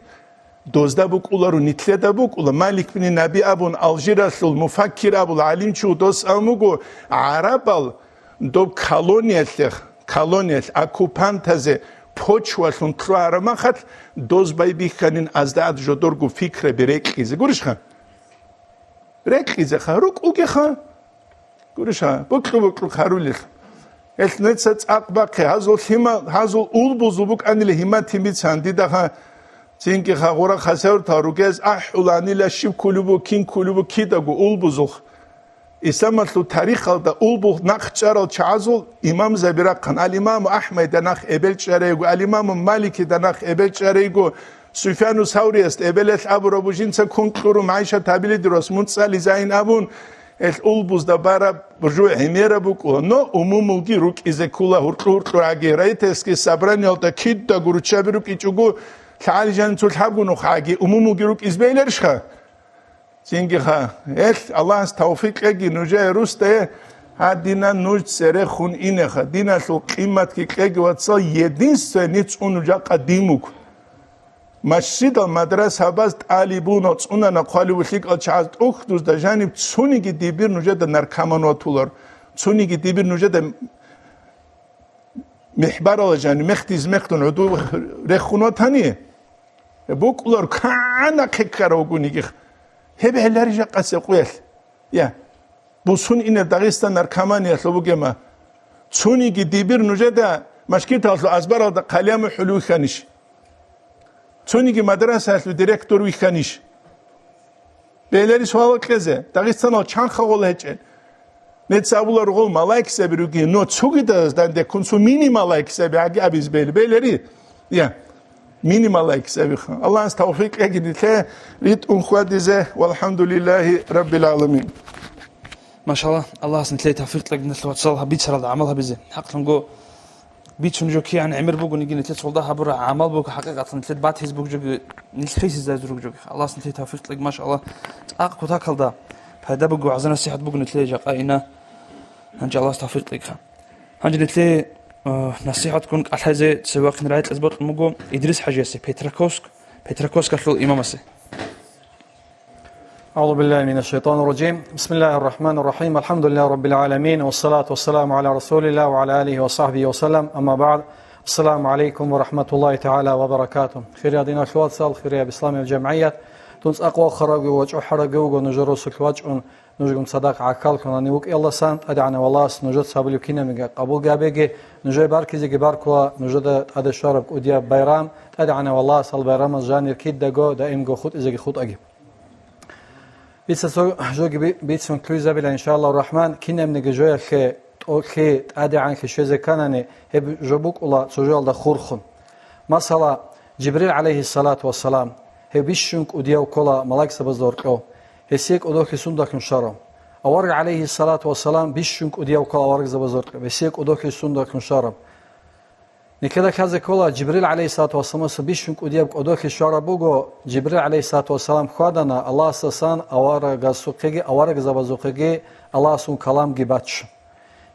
дозда букӀуларо, нилъеда букӀула. Малик бин Наби абун, Алжиралъул муфаккир абул гӀалимчи дос абун буго, гӀарабал доб колониялъе, колониялъ, оккупантазе почвалъун кьугьарамахалъ, доз байбихьанин азда-ад жодорго фикраби рекьизе. Гурищха? Рекьизеха, рукӀугеха. Гуриша, букьу-букьу хъарулел. Гьелъ нуца цӀакъ бахъе, гьазул лъима-, гьазул улбузул букӀанила гьиматин бицан, дидаха цинги хагъура хасавртал ругез ахӀуланила щиб кколебу, кин кколебу кидаго улбузулх. Исламалъул тарихалда улбул нахъ чӀарал чагӀазул имамзаби рахъан, ал-Имаму Ахмайда нахъ эбел чӀарайго, ал-Имаму Маликида нахъ эбел чӀарайго, Суфьяну Саврияс эбелалъ абураб жинца ккун кьуру МагӀишат гьабилидирос мун цӀали зайин абун, гьелъ улбузда бараб жо гӀемераб букӀула, но умумулги рукӀизе ккула гьуркьу-гьуркьу гӀаги, районталъги собраниялда кидаго руччаби рукӀичӀого, лъагӀали жаницу лъабгу нух гӀаги, умумулги рукӀиз бейларищха? Цинги ха, гьелъ Аллагьас тавфикъ кьеги нужее русдае, Гьадинан нуж церехун инеха, диналъул къиматги кьеги, вацал, единственный цӀун жакъа дин вуго. Масжидал, мадрасабаз тӀалибунал цӀунана хъвалев лъикӀал чагӀаз тӀухьдузда жаниб цуниги дибир нужеда наркоман ватулар, цуниги дибир нужеда мехбарала жаниб мехдиз мехтун гӀуду рехун ватани, букӀулар кагӀана хъеккара вугунигих. Гьеб гӀелари жакъа цӀикъуялъ. Я. Бусун инеб Дагъистан наркоманиялъул бугема. Цуниги дибир нужеда машгиталъул азбаралда хъалияма хӀулу вихьанищ? Цуниги мадрасаялъул директор вихьанищ? Белери суал кьезе, Дагъистанал чанха гъол гьечӀел. Нецабула ругъул малайкзаби руги, но цугидаз данде кунсу мини малайкзаби аги абиз бел. Белери? Я. Мини малайкзабиха. Аллагьас тавфикъ кьеги нилъе ритӀун хьвадизе, валхамдулиллагьи раббил гӀаламин. Машалла, Аллагьас нилъее тавфикъ кьеги нилъ вацал гьаб бицаралда гӀамал гьабизе. ХӀакълъунго бицун жо кигӀан гӀемер бугониги, нилъе цолда гьабура гӀамал буго, хӀакъикъаталда нилъе батизе бугжоги, нилъ хисизайзе ругжоги. Аллагьас нилъее тавфикъ кьеги, машалла. ЦӀакъ кутакалда пайда буго, вагӀза-насихӀат буго нилъее жакъа ина. Гьанже Аллагьас тавфикъ кьеги. Гьанже нилъее, э, насихӀатккун кӀалъайзе цевехъин рагӀи кьезе бокьун буго Идрис ХӀажиясе, Петраковск, Петраковскалъул имамасе. أعوذ بالله من الشيطان الرجيم. بسم الله الرحمن الرحيم. الحمد لله رب العالمين. والصلاة والسلام على رسول الله وعلى آله وصحبه وسلم. أما بعد. السلام عليكم ورحمة الله تعالى وبركاته. Хириял диналъул вацал, хириял исламияб жамгӀият. Дун цӀакъ вахарабги ва чӀухӀарабги вуго нужер росулъ вачӀун, нужгун цадахъ гӀахьаллъун гьанив вукӀиялдасан, ТӀадегӀанав Аллагьас нужеца гьабулеб кинабниги къабулги гьабеги, нужее баркизеги баркула, нужеда тӀаде щвараб кӀудияб байрам, ТӀадегӀанав Аллагьас гьал байрамалъ жанир кидаго даимго хутӀизеги хутӀаги. Дица цо жоги би-, бицун кквизабила, иншааллагьу рахман, кинабниги жоялъе тӀолъи, тӀадегӀанлъи щвезе кканани, гьеб жо букӀула цо жоялда хурхун. Масала, Жибрил, гӀалайгьиссалату вассалам, гьев бищун кӀудияв ккола малайкзабазда гьоркьов, гьесие кӀодолъи сундалъун щварав? Авараг, гӀалайгьиссалату вассалам, бищун кӀудияв ккола аварагзабазда гьоркьов, гьесие кӀодолъи сундалъун щварав? Никеда лъазе ккола, Жибрил, гӀалайгьиссалату вассаламасда бищун кӀудияб кӀодолъи щвараб буго, Жибрил, гӀалайгьиссалату вассалам, хьвадана Аллагьасдасан аварагасухъеги, аварагзабазухъеги Аллагьасул каламги баччун.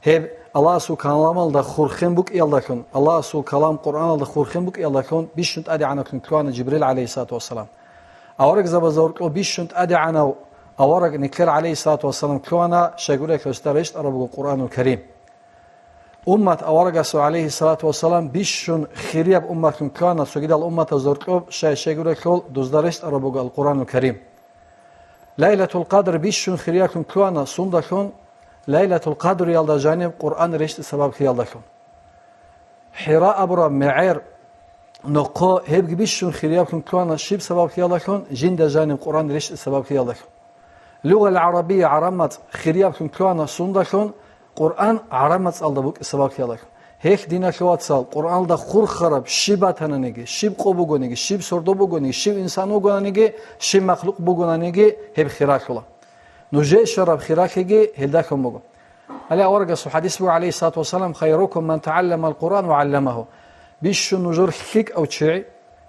Гьеб Аллагьасул каламалда хурхен букӀиялдалъун, Аллагьасул калам Къуръаналда хурхен букӀиялдалъун бищун тӀадегӀанавлъун лъугьана Жибрил, гӀалайгьиссалату вассалам. Аварагзабазда гьоркьов бищун тӀадегӀанав авараг никлер, гӀалайгьиссалату вассалам, лъугьана, щайгурелъул гьесда рещтӀараб буго Къуръанул Карим. Уммат аварагасул, гӀалайгьиссалату вассалам, бищун хирияб умматлъун лъугьана цогидал умматазда гьоркьоб, щай-щайгурелъул дузда рещтӀараб буго Ал-Къуръанул Карим. Лайлатул Къадр бищун хирияблъун лъугьана сундалъун, Лайлатул Къадриялда жаниб Къуръан рещтӀи сабаблъиялдалъун. ХӀира абураб мегӀер, нохъо, гьебги бищун хирияблъун лъугьана щиб сабаблъиялдалъун, жинда жаниб Къуръан рещтӀи сабаблъиялдалъун. Лугъал гӀарабия гӀараб мацӀ хирияблъун лъугьана сундалъун, Къуръан гӀараб мацӀалда букӀи сабаблъиялдалъун. Гьелъ, диналъул вацал, Къуръаналда хурхараб щиб батананиги, щиб къо бугониги, щиб сордо бугониги, щиб инсан вугонаниги, щиб махлукъ бугонаниги, гьеб хиралъула. Нужее щвараб хиралъиги гьелдалъун буго. Гьале аварагасул хӀадис буго, гӀалайгьиссалату вассалам: «Хайрукум ман тагӀалламал Къуръан ва гӀалламагьу». Бищун нужер лъикӀав чи,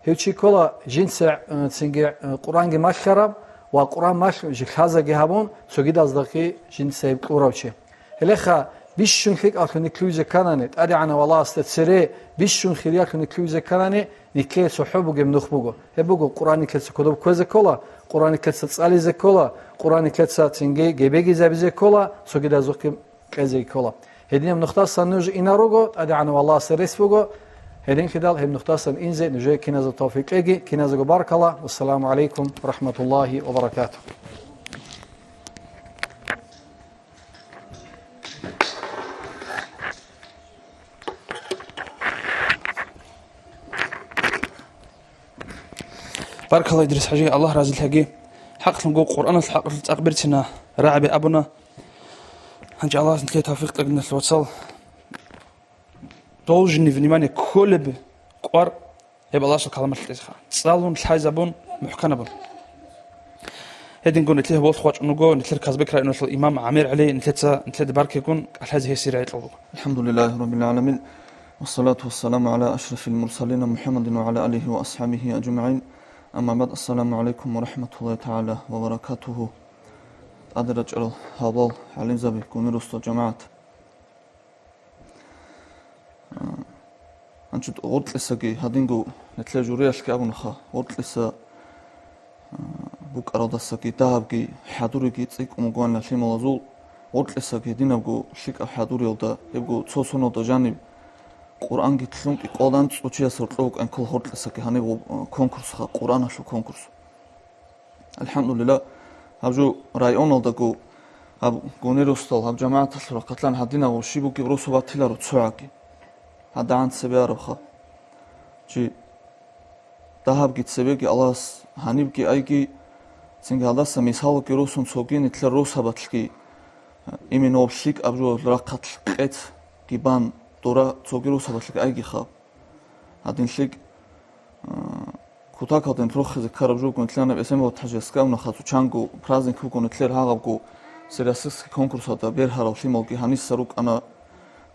гьев чи ккола жинца, э, цинги, э, Къуръанги малъарав ва Къуръан малъун жи лъазаги гьабун, цогидаздаги жинца гьеб кьурав чи. Гьелеха бищун лъикӀаллъун никлъуйзе кканани, ТӀадегӀанав Аллагьасда цере бищун хириялъун никлъуйзе кканани, никлее цохӀо бугеб нух буго. Гьеб буго, Къуръан никлеца кодоб кквезе ккола, Къуръан никлеца цӀализе ккола, Къуръан никлеца цинги гебегизабизе ккола, цогидазухъе кьезе ккола. Гьединаб нухдасан нуж инаруго, ТӀадегӀанав Аллагьасда рес буго. Гьединлъидал гьеб нухдасан инзе нужее киназда тавфикъ кьеги, киназего баркала. Вассаламу гӀалайкум ва рахматуллагьи ва баракатугь. Баркалла, Идрис хӀажи, Аллагь разилъаги. ХӀакълъунго Къуръаналъ хӀакълъи цӀакъ берцина рагӀаби абуна. Гьанже Аллагьас нилъее тавфикъ кьеги, диналъул вацал. Должный внимание кколеб кӀвар гьеб Аллагьасул каламалъ кьезеха. ЦӀалун, лъазабун, мухӀканабун. Гьединго нилъер гьоболлъ вачӀун вуго нилъер Казбек районалъул имам ГӀамир ГӀали, нилъеца, нилъеда баркигун, кӀалъазе гьесие рагӀи кьабулеб. الحمد لله رب العالمين. والصلاة والسلام على أشرف المرسلين محمد وعلى آله وأصحابه أجمعين. أما بعد. السلام عليكم ورحمة الله تعالى وبركاته. тӀаде рачӀарал гьалбал, гӀалимзаби, гунир росдал жамагӀат. А, гьанчо гъоркьисаги гьадинго нилъер журиялъги абунаха, гъоркьиса, а, букӀаралдасаги дагьабги хӀадуриги цӀикӀкӀун бугоанила лъималазул, гъоркьисаги гьединабго лъикӀаб хӀадуриялда, гьебго цо соналда жаниб Къуръанги лъун кӀикъоялда анцӀго чияс гьоркьоб букӀанила гъоркьисаги гьаниб гъоб-, конкурсха, Къуръаналъул конкурс. АлхӀамдулиллагь, гьаб жо районалдаго, гьаб гунир росдал, гьаб жамагӀаталъул рахъалъан гьадинаб щиб бугеб росу батиларо цогӀаги. ГьадагӀан цебе арабха. Чи дагьабги цебеги Аллагьас гьанибги айги, цинги гьадаса мисалги росун цоги нилъер росабалъги, именно гьаб лъикӀаб жо рахъалъ къецги бан дора цоги росабалъги айгиха. Гьадин лъикӀ, а, кутакалда рохизе ккараб жо буго нилъер гьаниб Эсенбат-хӀажиясги абунаха, цо чанго праздник буго нилъер гьагъабго всероссийский конкурсалда бергьарал лъималги гьаниса рукӀана.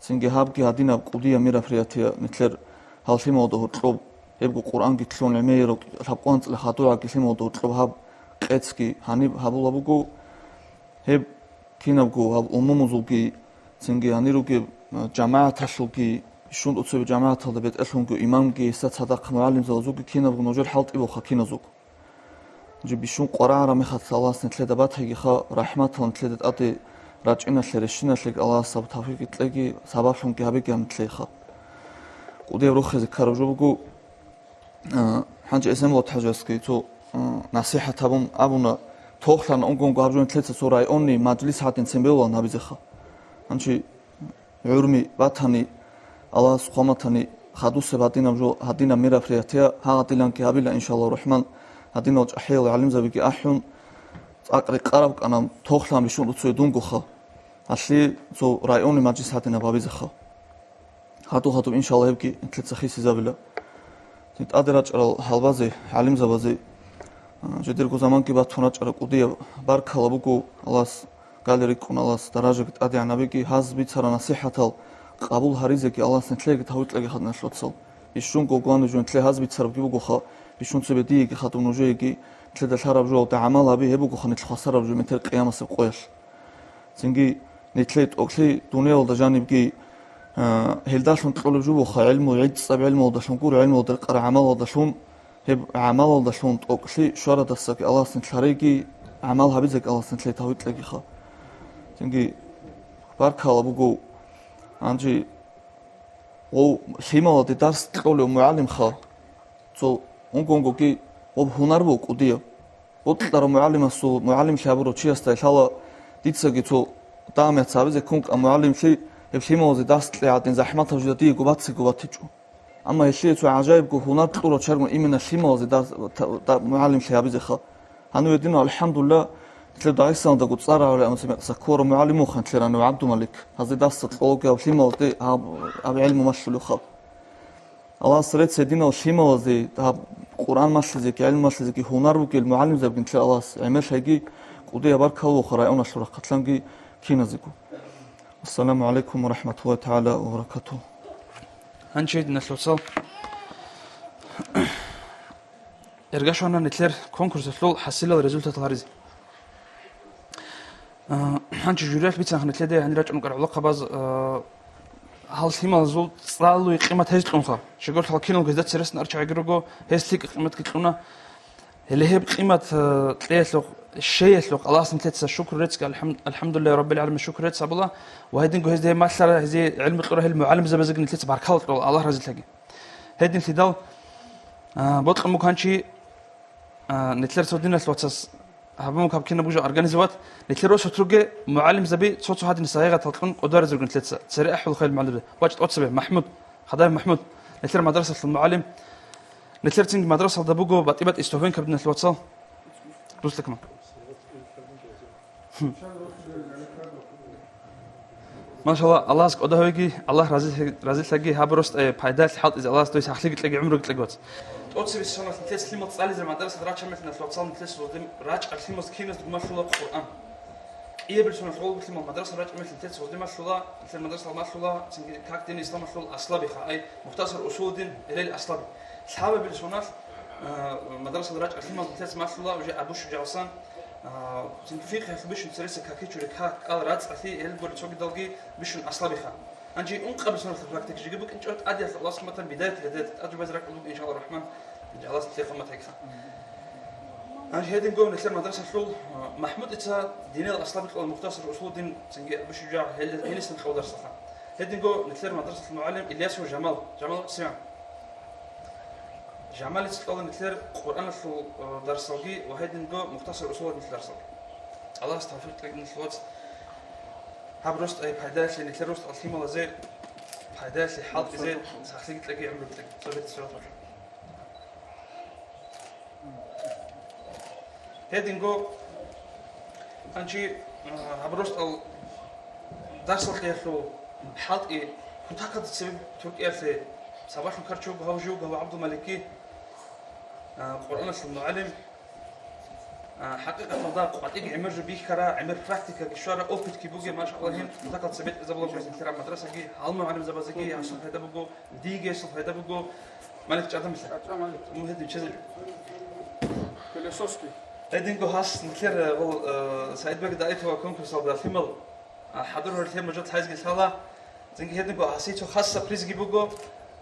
Цинги гьабги гьадинаб кӀудияб мероприятие нилъер гьал лъималазда гьоркьоб, гьебго Къуръанги лъун гӀемерал лъабкъоялда анцӀила хадур гӀаги лъималазда гьоркьоб гьаб къецги гьаниб гьабулеб буго. Гьеб кинабго гьаб умумузулги, цинги гьанир ругеб, а, жамагӀаталъулги, бищун тӀоцебе жамагӀаталда бетӀерлъунго имамги, гьесда цадахъ мугӀалимзабазулги кинабго нужер хӀалтӀи буха киназулго. Жо бищун къварагӀараб мехалъ Аллагьас нилъеда батайгиха, рахӀматал нилъеда тӀаде рачӀиналъе, рещиналъеги Аллагьас гьаб тавфикъги кьеги, сабаблъунги гьабеги гьаб нилъееха. КӀудияб рохизе ккараб жо буго, А, гьанже Эсенбат-хӀажиясги цо, а, насихӀат гьабун абуна, тохлъана унгунго гьаб жо нилъеца цо районный мажлис гьадин цебе бегьулаан гьабизеха. Гьанже гӀурми батани, Аллагьас хъван батани, хадусеб гьадинаб жо, гьадинаб мероприятие гьагъадиланги гьабила, иншаллагь рахӀман, гьадинал чӀахӀиял гӀалимзабиги ахӀун, цӀакъ рекъараб кӀанаб тохлъан бищун тӀоцебе дунгоха. Гьалъие цо районный мажлис гьадинаб гьабизеха. Гьадуб-гьадуб, иншаллагь, гьебги нилъеца хисизабила. Цин тӀаде рачӀарал гьалбазе, гӀалимзабазе, а, жидерго заманги батун рачӀарал кӀудияб баркала буго, Аллагьас гали рикӀкӀун, Аллагьас даражаги тӀадегӀанабиги, гьаз бицарал насихӀатал къабул гьаризеги Аллагьас нилъееги тавфикъ кьеги хадуб нилъ вацал. Бищунго гван жо нилъее гьаз бицарабги бугоха, бищун цебе диеги хадуб нужееги, нилъеда лъараб жоялда гӀамал гьаби, гьеб бугоха нилъ хвасараб жо метер къиямасеб къоялъ. Цинги нилъее тӀокӀлъи дуниялалда жанибги, а, гьелдалъун кьолеб жо буха гӀилму, гӀицӀаб гӀилмуялдалъун гуро, гӀилмуялда рекъараб гӀамалалдалъун, гьеб гӀамалалдалъун тӀокӀлъи щварадасаги Аллагьас нилъ гьареги, гӀамал гьабизеги Аллагьас нилъее тавфикъ кьегиха. Цинги баркала буго, гьанже гъов лъималазде дарс кьолев мугӀалимха, цо унгонгоги гъоб гьунар буго кӀудияб. Бокьарав мугӀалимасул, мугӀалимлъи гьабурав чиясда лъала, дицаги цо дагьаб-мехаб гьабизе ккун кӀан мугӀалимлъи, гьеб лъималазде дарс кьей гьадин захӀматаб жо диего бацаго батичӀо. Амма гьелъие цо гӀажаибго гьунар кьурав чагӀи именно лъималазде дарс, та-, та-, мугӀалимлъи гьабизеха. Гьанив гьединав, алхӀамдулиллагь, нилъер Дагъистаналдаго цӀар гьавулев, амма цебекъса ккурав мугӀалим вуха нилъер гьанив ГӀабдумалик. Гьазде дарс кьолаго гьав лъималазде гьаб, гьаб гӀилму малъулев хаб. Аллагьас рецц гьединал лъималазде гьаб Къуръан малъизеги, гӀилму малъизеги гьунар бугел мугӀалимзабигин нилъер Аллагьас гӀемерлъайги, кӀудияб баркала вуха районалъул рахъалъанги киназего. Ассаламу гӀалайкум ва рахӀматуллагьи тагӀала ва баракатугьу. Гьанже диналъул вацал, эргашвана нилъер конкурсалъул хӀасилал результатал гьаризе. А, гьанже жюриялъ бицанха нилъеде гьанир рачӀун рукӀарал гӀолохъабаз, а, гьал лъималазул цӀалуе къимат гьез кьунха. Щегор лъал киналго гьезда цересна арчагӀиги руго, гьез лъикӀ къиматги кьуна. Гьеле гьеб къимат, а, кьеялъухъ, щеялъухъ Аллагьас нилъеца шукру реццги, алхӀам-, алхӀамдулиллагьи раббил гӀаламин шукру рецц абула, ва гьединго гьезде гьеб малъара, гьезие гӀилму кьура гьел мугӀалимзабазеги нилъеца баркала кьола, Аллагь разилъаги. Гьединлъидал, а, бокьун буго гьанчи, а, нилъер цо диналъ вацас гьабун буго гьаб кинаб жо организовать, нилъер росулъ руге мугӀалимзаби цо-цо гьадин сагӀигъатал кьун кӀодаризе руго нилъеца, цере ахӀулха гьел мугӀалимзаби. ВачӀ тӀоцебе, МахӀмуд, Хадаев МахӀмуд, нилъер мадрасалъул мугӀалим. Нилъер цинги мадрасалда буго батӀи-батӀи студентаби диналъ вацал. Дусликман. Машалла, Аллагьас кӀодо гьавеги, Аллагь рази-, разилъаги гьаб рос-, э, пайдалъи хӀалтӀизе Аллагьас дой сахлъиги кьеги, гӀумруги кьеги, вац. ТӀоцебе соналъ нилъеца лъимал цӀализе мадрасалда рача мехалъ нилъ вацал нилъеца гьозде рачӀа лъималаз киназдаго малъула Къуръан. КӀиябил соналъ гъолго лъимал мадрасалда рача мехалъ нилъеца гьозде малъула, нилъер мадрасалда малъула, цинги как дин ислам малъула Аслабиха, ай, Мухтасар усулуддин, Эрел Аслаби. Лъабабил соналъ, э, мадрасалда рачӀа лъимал нилъеца малъула уже Абу Шуджагьасан, А, цинги фикъгьалъул бищун цереса какичури как кӀал рацӀцӀалъи гьел гури цогидалги бищун аслабиха. Гьанже ункъабилеб соналъул практика жеги букӀинчӀо, тӀадиялъ Аллагьас хъван бидаятлъи гьедет, тӀаде базе ракӀалда буго, иншаллагь рахман, гьанже Аллагьас нилъее хъван батайха. Гьанже гьединго нилъер мадрасалъул, а, МахӀмудица диниял аслабикьала Мухтасар Усулуддин цинги Абу ШужагӀ гьел-, гьелисан хъалдарсаха. Гьединго нилъер мадрасалъул мугӀалим Ильясов Жамал, Жамал Сиан. Жамалица кьола нилъер Къуръаналъул, э, дарсалги ва гьединго Мухтасар Усулуддин дарсалги. Аллагьас тавфикъ кьеги нилъ вац гьаб росдае пайдаялъе, нилъер росдал лъималазе пайдаялъе хӀалтӀизе, сахлъиги кьеги, гӀумруги кьеги. Цо бетӀер суратал. Гьединго, гьанчи, а, гьаб росдал дарсал кьеялъул хӀалтӀи кутакалда цебе Туркиялъе сабаблъун карчи вуго гьав жив, гьав ГӀабдулмаликги, а, Къуръаналъул мугӀалим. А, хӀакъикъаталда къватӀиги гӀемер жо бихьара, гӀемер практикаги щвара, опытги бугеб, машаллагь, гьин кутакалда цебе тӀезабула нилъераб мадрасаги, гьал мугӀалимзабазеги гьасул пайда буго, дийги гьесул пайда буго, Малик ЧӀадамилъа. ЧӀадамилъа. Мун гьедин чезе. Пылесоски. Гьединго гьас нилъер, э, гъол, э, Саидбек Даитова конкурсалда лъимал, а, хӀадур гьорлъе мужа лъайзги лъала. Цинги гьединго гьасие цо хасса призги буго,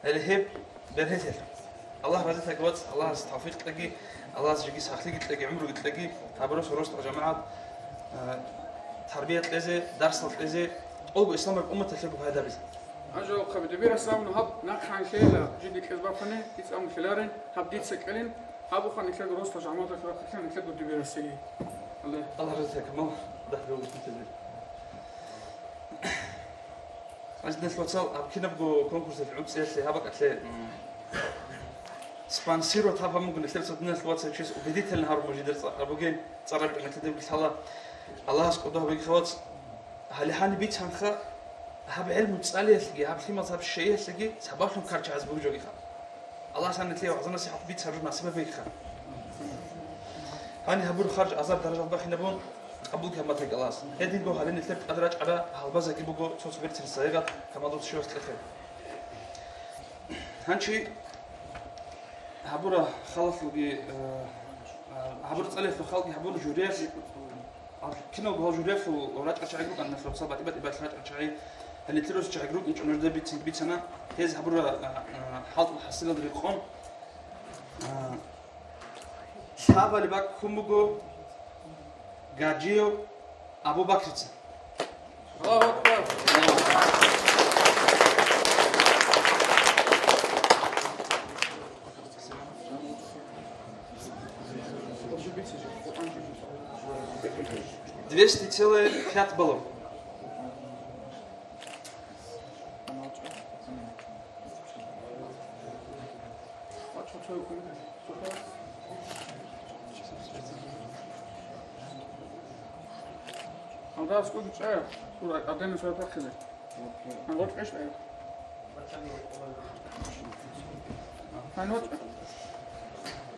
гьеле гьеб бергьелъелъ. Аллагь разилъаги вац, Аллагьас тавфикъ кьеги, Аллагьас жеги сахлъиги кьеги, гӀумруги кьеги, гьаб рос росдал жамагӀат, э, тарбия кьезе, дарсал кьезе, тӀолго исламалъ умматалъего пайда бизе. Гьанже хъаби дибирас абуна гьаб нахъ гьанлъейила жиде кьез бахъани, дица абун лъеларин, гьаб дица кьелин, гьабуха нилъего росла жамагӀаталъ рахъалъан нилъего дибирасеги. Аллагь. Аллагь разилъа камал дагьруллъи. Гьанже нилъ вацал гьаб кинабго конкурсалъ гӀуцӀиялъе гьаб бакӀалъе, м, спонсировать гьаб гьаб буго нилъер цо диналъ вацав чияс убедительно гьарун бажидер цӀакъ бугин, цӀараб нилъеде лъала. Аллагьас кӀодо гьабиги хавац. Гьале гьаниб бицанха, гьаб гӀелму цӀалиялъеги, гьаб лъимал гьаб щайиялъеги сабаблъун карчагӀаз бугеб жогиха. Аллагьас гьаниб лъие вагӀза-насихӀат бицараб жо насибаб бихьа. Гьаниб гьабур харж азар даражал бахинабун къабул кьаматайги Аллагьас. Гьединго гьале нилъер тӀад рачӀара гьалбазаги буго цо-цо берцин сайигъат камалдуц щивас кьехъе. Гьанчи гьабура халалъулги, э, э, гьабур цӀалиялъул халкъги гьабур журиялъ. Киналго гьал журиялъул рачӀарчагӀи рукӀана, нилъ вацал батӀи-батӀи рачӀарчагӀи, гьанилъер росчагӀи рукӀинчӀо нужда бицин-, бицана, гьез гьабура, а, а, хӀалтӀул хӀасилалда рекъон. А, лъабали бакӀ ккун буго Гажиев Абу-Бакрица. Аллагьу акбар! Двести целых пять баллов. Аллагьас кӀудияв чӀа, Кьуръан къаденив сурат бахъизе. Гьанже вачӀа. Гьанже вачӀа.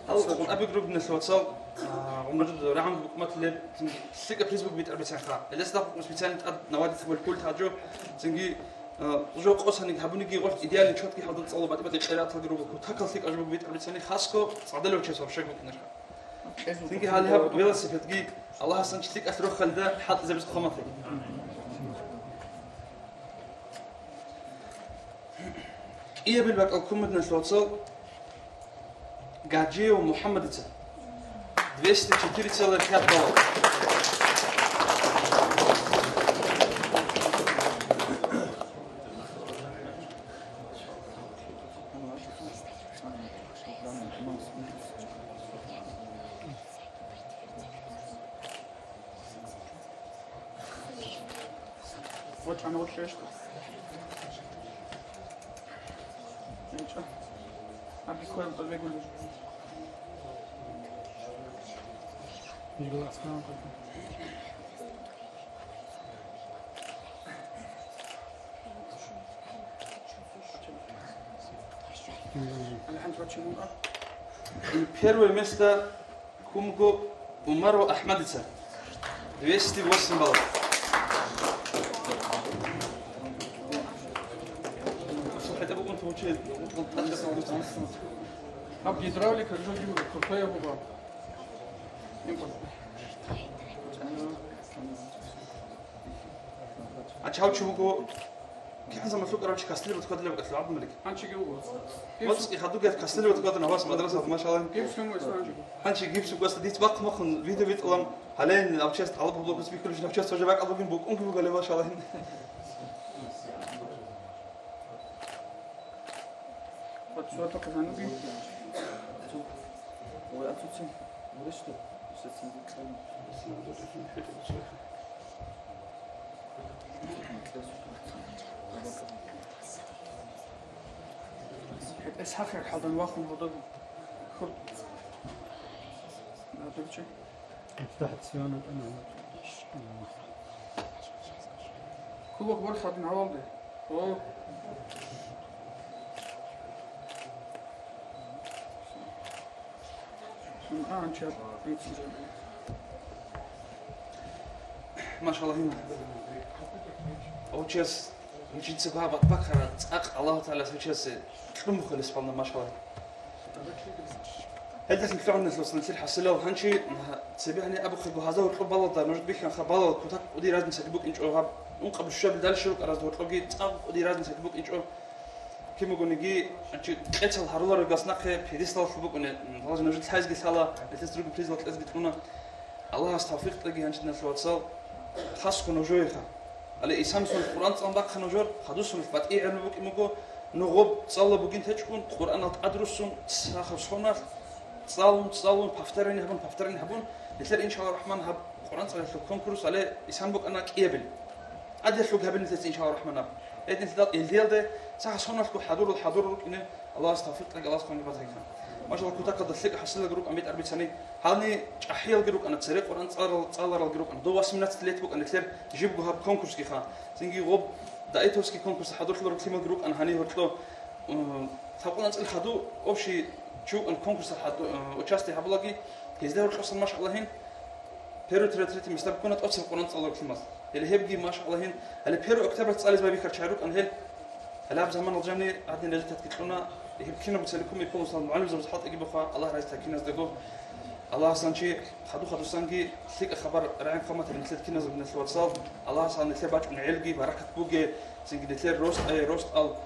Гьал Къуръан абиги ругин, нилъ вацал, а, гъумрудуда рагӀун букӀмат леб, цинги лъикӀаб приз буго битӀараб бицанха. Гьелдаса дагьаб специально тӀад наводить гьабулеб пульт гьаб жо, цинги, а, жо къосаниги гьабуниги гъоркь идеально чёткий хӀалда цӀалула батӀи-батӀи къират гьалги руго, кутакал лъикӀаб жо буго битӀараб бицани, хасго цӀадалев чияс вообще букӀинарха. Цинги гьале гьаб велосипедги Аллагьас гьанчи лъикӀалъ рохалида хӀалтӀизабизе хъваматаги. КӀиябил бакӀал ккун буго, нилъ вацал, Гажиев МухӀаммадица. Двести четыре целых пять баллов. Вот она вот что. Ничего. А бикоем подвигали. И первое место ккун буго Умарова АхӀмадица. Двести восемь баллов. Гьаб гидравлика жо крутой буго. Чав чи вуго, кигӀан заман лъукӀарав чи касилеб бутӀа кколев вукӀалъув, ГӀабдулмалик? Гьанчиги вуго. ГьоцӀги хадуги касилеб бутӀа кколев гьавас мадрасалда, машаллагь. Гипс гьун вуго исланчиго. Гьанчи гипс вуго, дица бахъ-махъун видео витӀулан, гьале гьав чияс тӀалаб гьабулеб бихьулищ, гьав чияс цо жо бакӀалдугин букӀунги вуго гьале, машаллагь. Вот, всё, только зануги. Ой, отсутствие. Говорит, что? ХӀетӀе сахир хӀалдан вахун гьодаго. Хур. Абдурчи. Кулок борхадин гьавалде. О. Сун, а, анча, анча. Машаллагь. Гьав чияс жинцаго гьаб батбакара цӀакъ Аллагьу ТагӀалас гьав чиясе кьун бухъулес бална, машаллагь. Гьелдалъун лъугӀанелъул нилъер хӀасилал гьанчи, цебе гьанир абухъего, гьазда гьоркьоб балалда, нуж бихьанха балал, кутак кӀудияб разницаги букӀинчӀо гьаб, ункъабилеб щуабилеб далил щиб рукӀаразда гьоркьоги цӀакъ кӀудияб разницаги букӀинчӀо. Кин бугониги, гьанчи кьецал гьаруларел гас нахъе пьедесталалъур букӀуна, гьале нуж лъазеги лъала, нилъеца руго призал кьезеги кьуна. Аллагьас тавфикъ кьеги гьанчи, диналъул вацал, хасго нужееха. Гьале исамсун Къуръан цӀалун бахъа нужер, хадусун батӀи гӀелму букӀин буго, нугъоб цӀалулеб бугин течӀун, Къуръанал тӀадруссун, сахаб соналъ, цӀалун, цӀалун, повторение гьабун, повторение гьабун, нилъер, иншаллагь рахман, гьаб Къуръан цӀалиялъул конкурс гьале исан букӀана кӀиябил. ТӀаделъуг гьабин нилъеца, иншаллагь рахман, гьаб. Гьединлъидал илдиялде сахаб соналъго хӀадурал хӀадурал рукӀине Аллагьас тавфикъ кьеги, Аллагьас хъванги батагиха. Машаллагь, кутакалда лъикӀ хӀасилалги рукӀан бетӀер бицани, гьални чӀахӀиялги рукӀана, цере Къуръан цӀаларал, цӀаларалги рукӀана, до восемнадцати лет букӀана нилъер жибго гьаб конкурсгиха. Цинги гъоб даитовский конкурс хӀадурлъуларел лъималги рукӀана гьанив гьоркьо, м, лъабкъоялда анцӀила хадув общий чи вукӀана конкурсалъ хадув, м, участие гьабулаги, гьезда гьоркьосан, машаллагьин, первый, второй, третий места букӀана тӀоцебе Къуръан цӀалулел лъимал. Гьеле гьебги, машаллагьин, гьале первый октябрь цӀализе байбихьарал чагӀи рукӀана гьел. Гьалаб заманалда жаниб гьадин результатги кьуна, гьеб кинаб целиком и полностью мугӀалимзабаз хӀалтӀиги бухъа, Аллагь разилъа киназдаго. Аллагьас гьанчи хаду-хадусанги лъикӀа хабар рагӀин хъван батарин нилъер киназул, диналъул вацал. Аллагьас гьал нилъер бачӀун гӀелги баракат буге, цинги нилъер рос-, э, ростӀал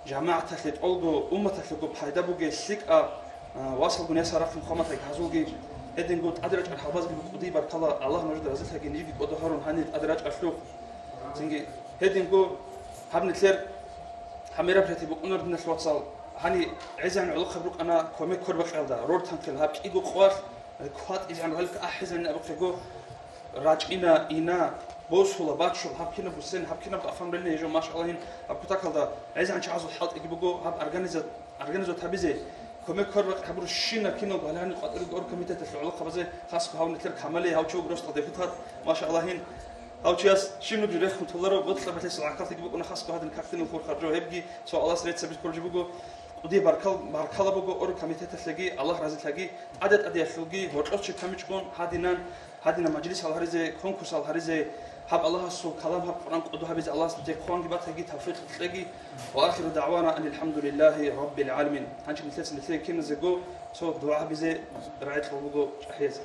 жамагӀаталъе тӀолго, умматалъего пайда буге, лъикӀа, а, васалгун ясал рахъин хъван батаги гьазулги. Гьединго тӀадрачӀар гьалбазги кӀудияб баркала, Аллагь нужеда разилъаги, нижеги кӀодо гьарун гьанир тӀадрачӀалъухъ. Цинги гьединго гьаб нилъер гьаб мероприятие букӀунар, диналъул вацал, гьанир гӀезегӀан гӀолохъаб рукӀана кумек кколеб бакӀалда, рортанхъил гьаб кӀиго къоялъ кватӀизегӀан ралъ ахӀизегӀан абухъего, рачӀина, ина, босула, бачула, гьаб кинаб буссен, гьаб кинаб оформление гьечӀо, машаллагьин, гьаб кутакалда гӀезегӀан чагӀазул хӀалтӀиги буго, гьаб организа-, организовать гьабизе, кумек кколеб бакӀ гьабурщинаб киналго гьале гьанир къватӀируги оргкомитеталъул гӀолохъабазе хасго гьав нилъер Камали, гьав чи вуго росдал депутат, машаллагьин. Гьав чияс щибниги рехун толаро, боцӀи-балъи гӀахьаллъиги букӀуна, хасго гьадин картинал хурхараб жо, гьебги цо Аллагьас рецц гьабизе кколеб жо буго. КӀудияб баркал-, баркала буго оргкомитеталъеги, Аллагь разилъаги, тӀаде-тӀадеялъулги, гьоркьов чи камичӀгун, гьадинан, гьадинаб мажлисал гьаризе, конкурсал гьаризе, гьаб Аллагьасул калам, гьаб Къуръан кӀодо гьабизе Аллагьас нилъее хъванги батаги, тавфикъ кьеги. Ва ахиру дагӀвана анил хӀамдулиллагьи раббил гӀаламин. Гьанчи нилъеца нилъее киназего цо дугӀа гьабизе рагӀи кьун буго чӀахӀияз.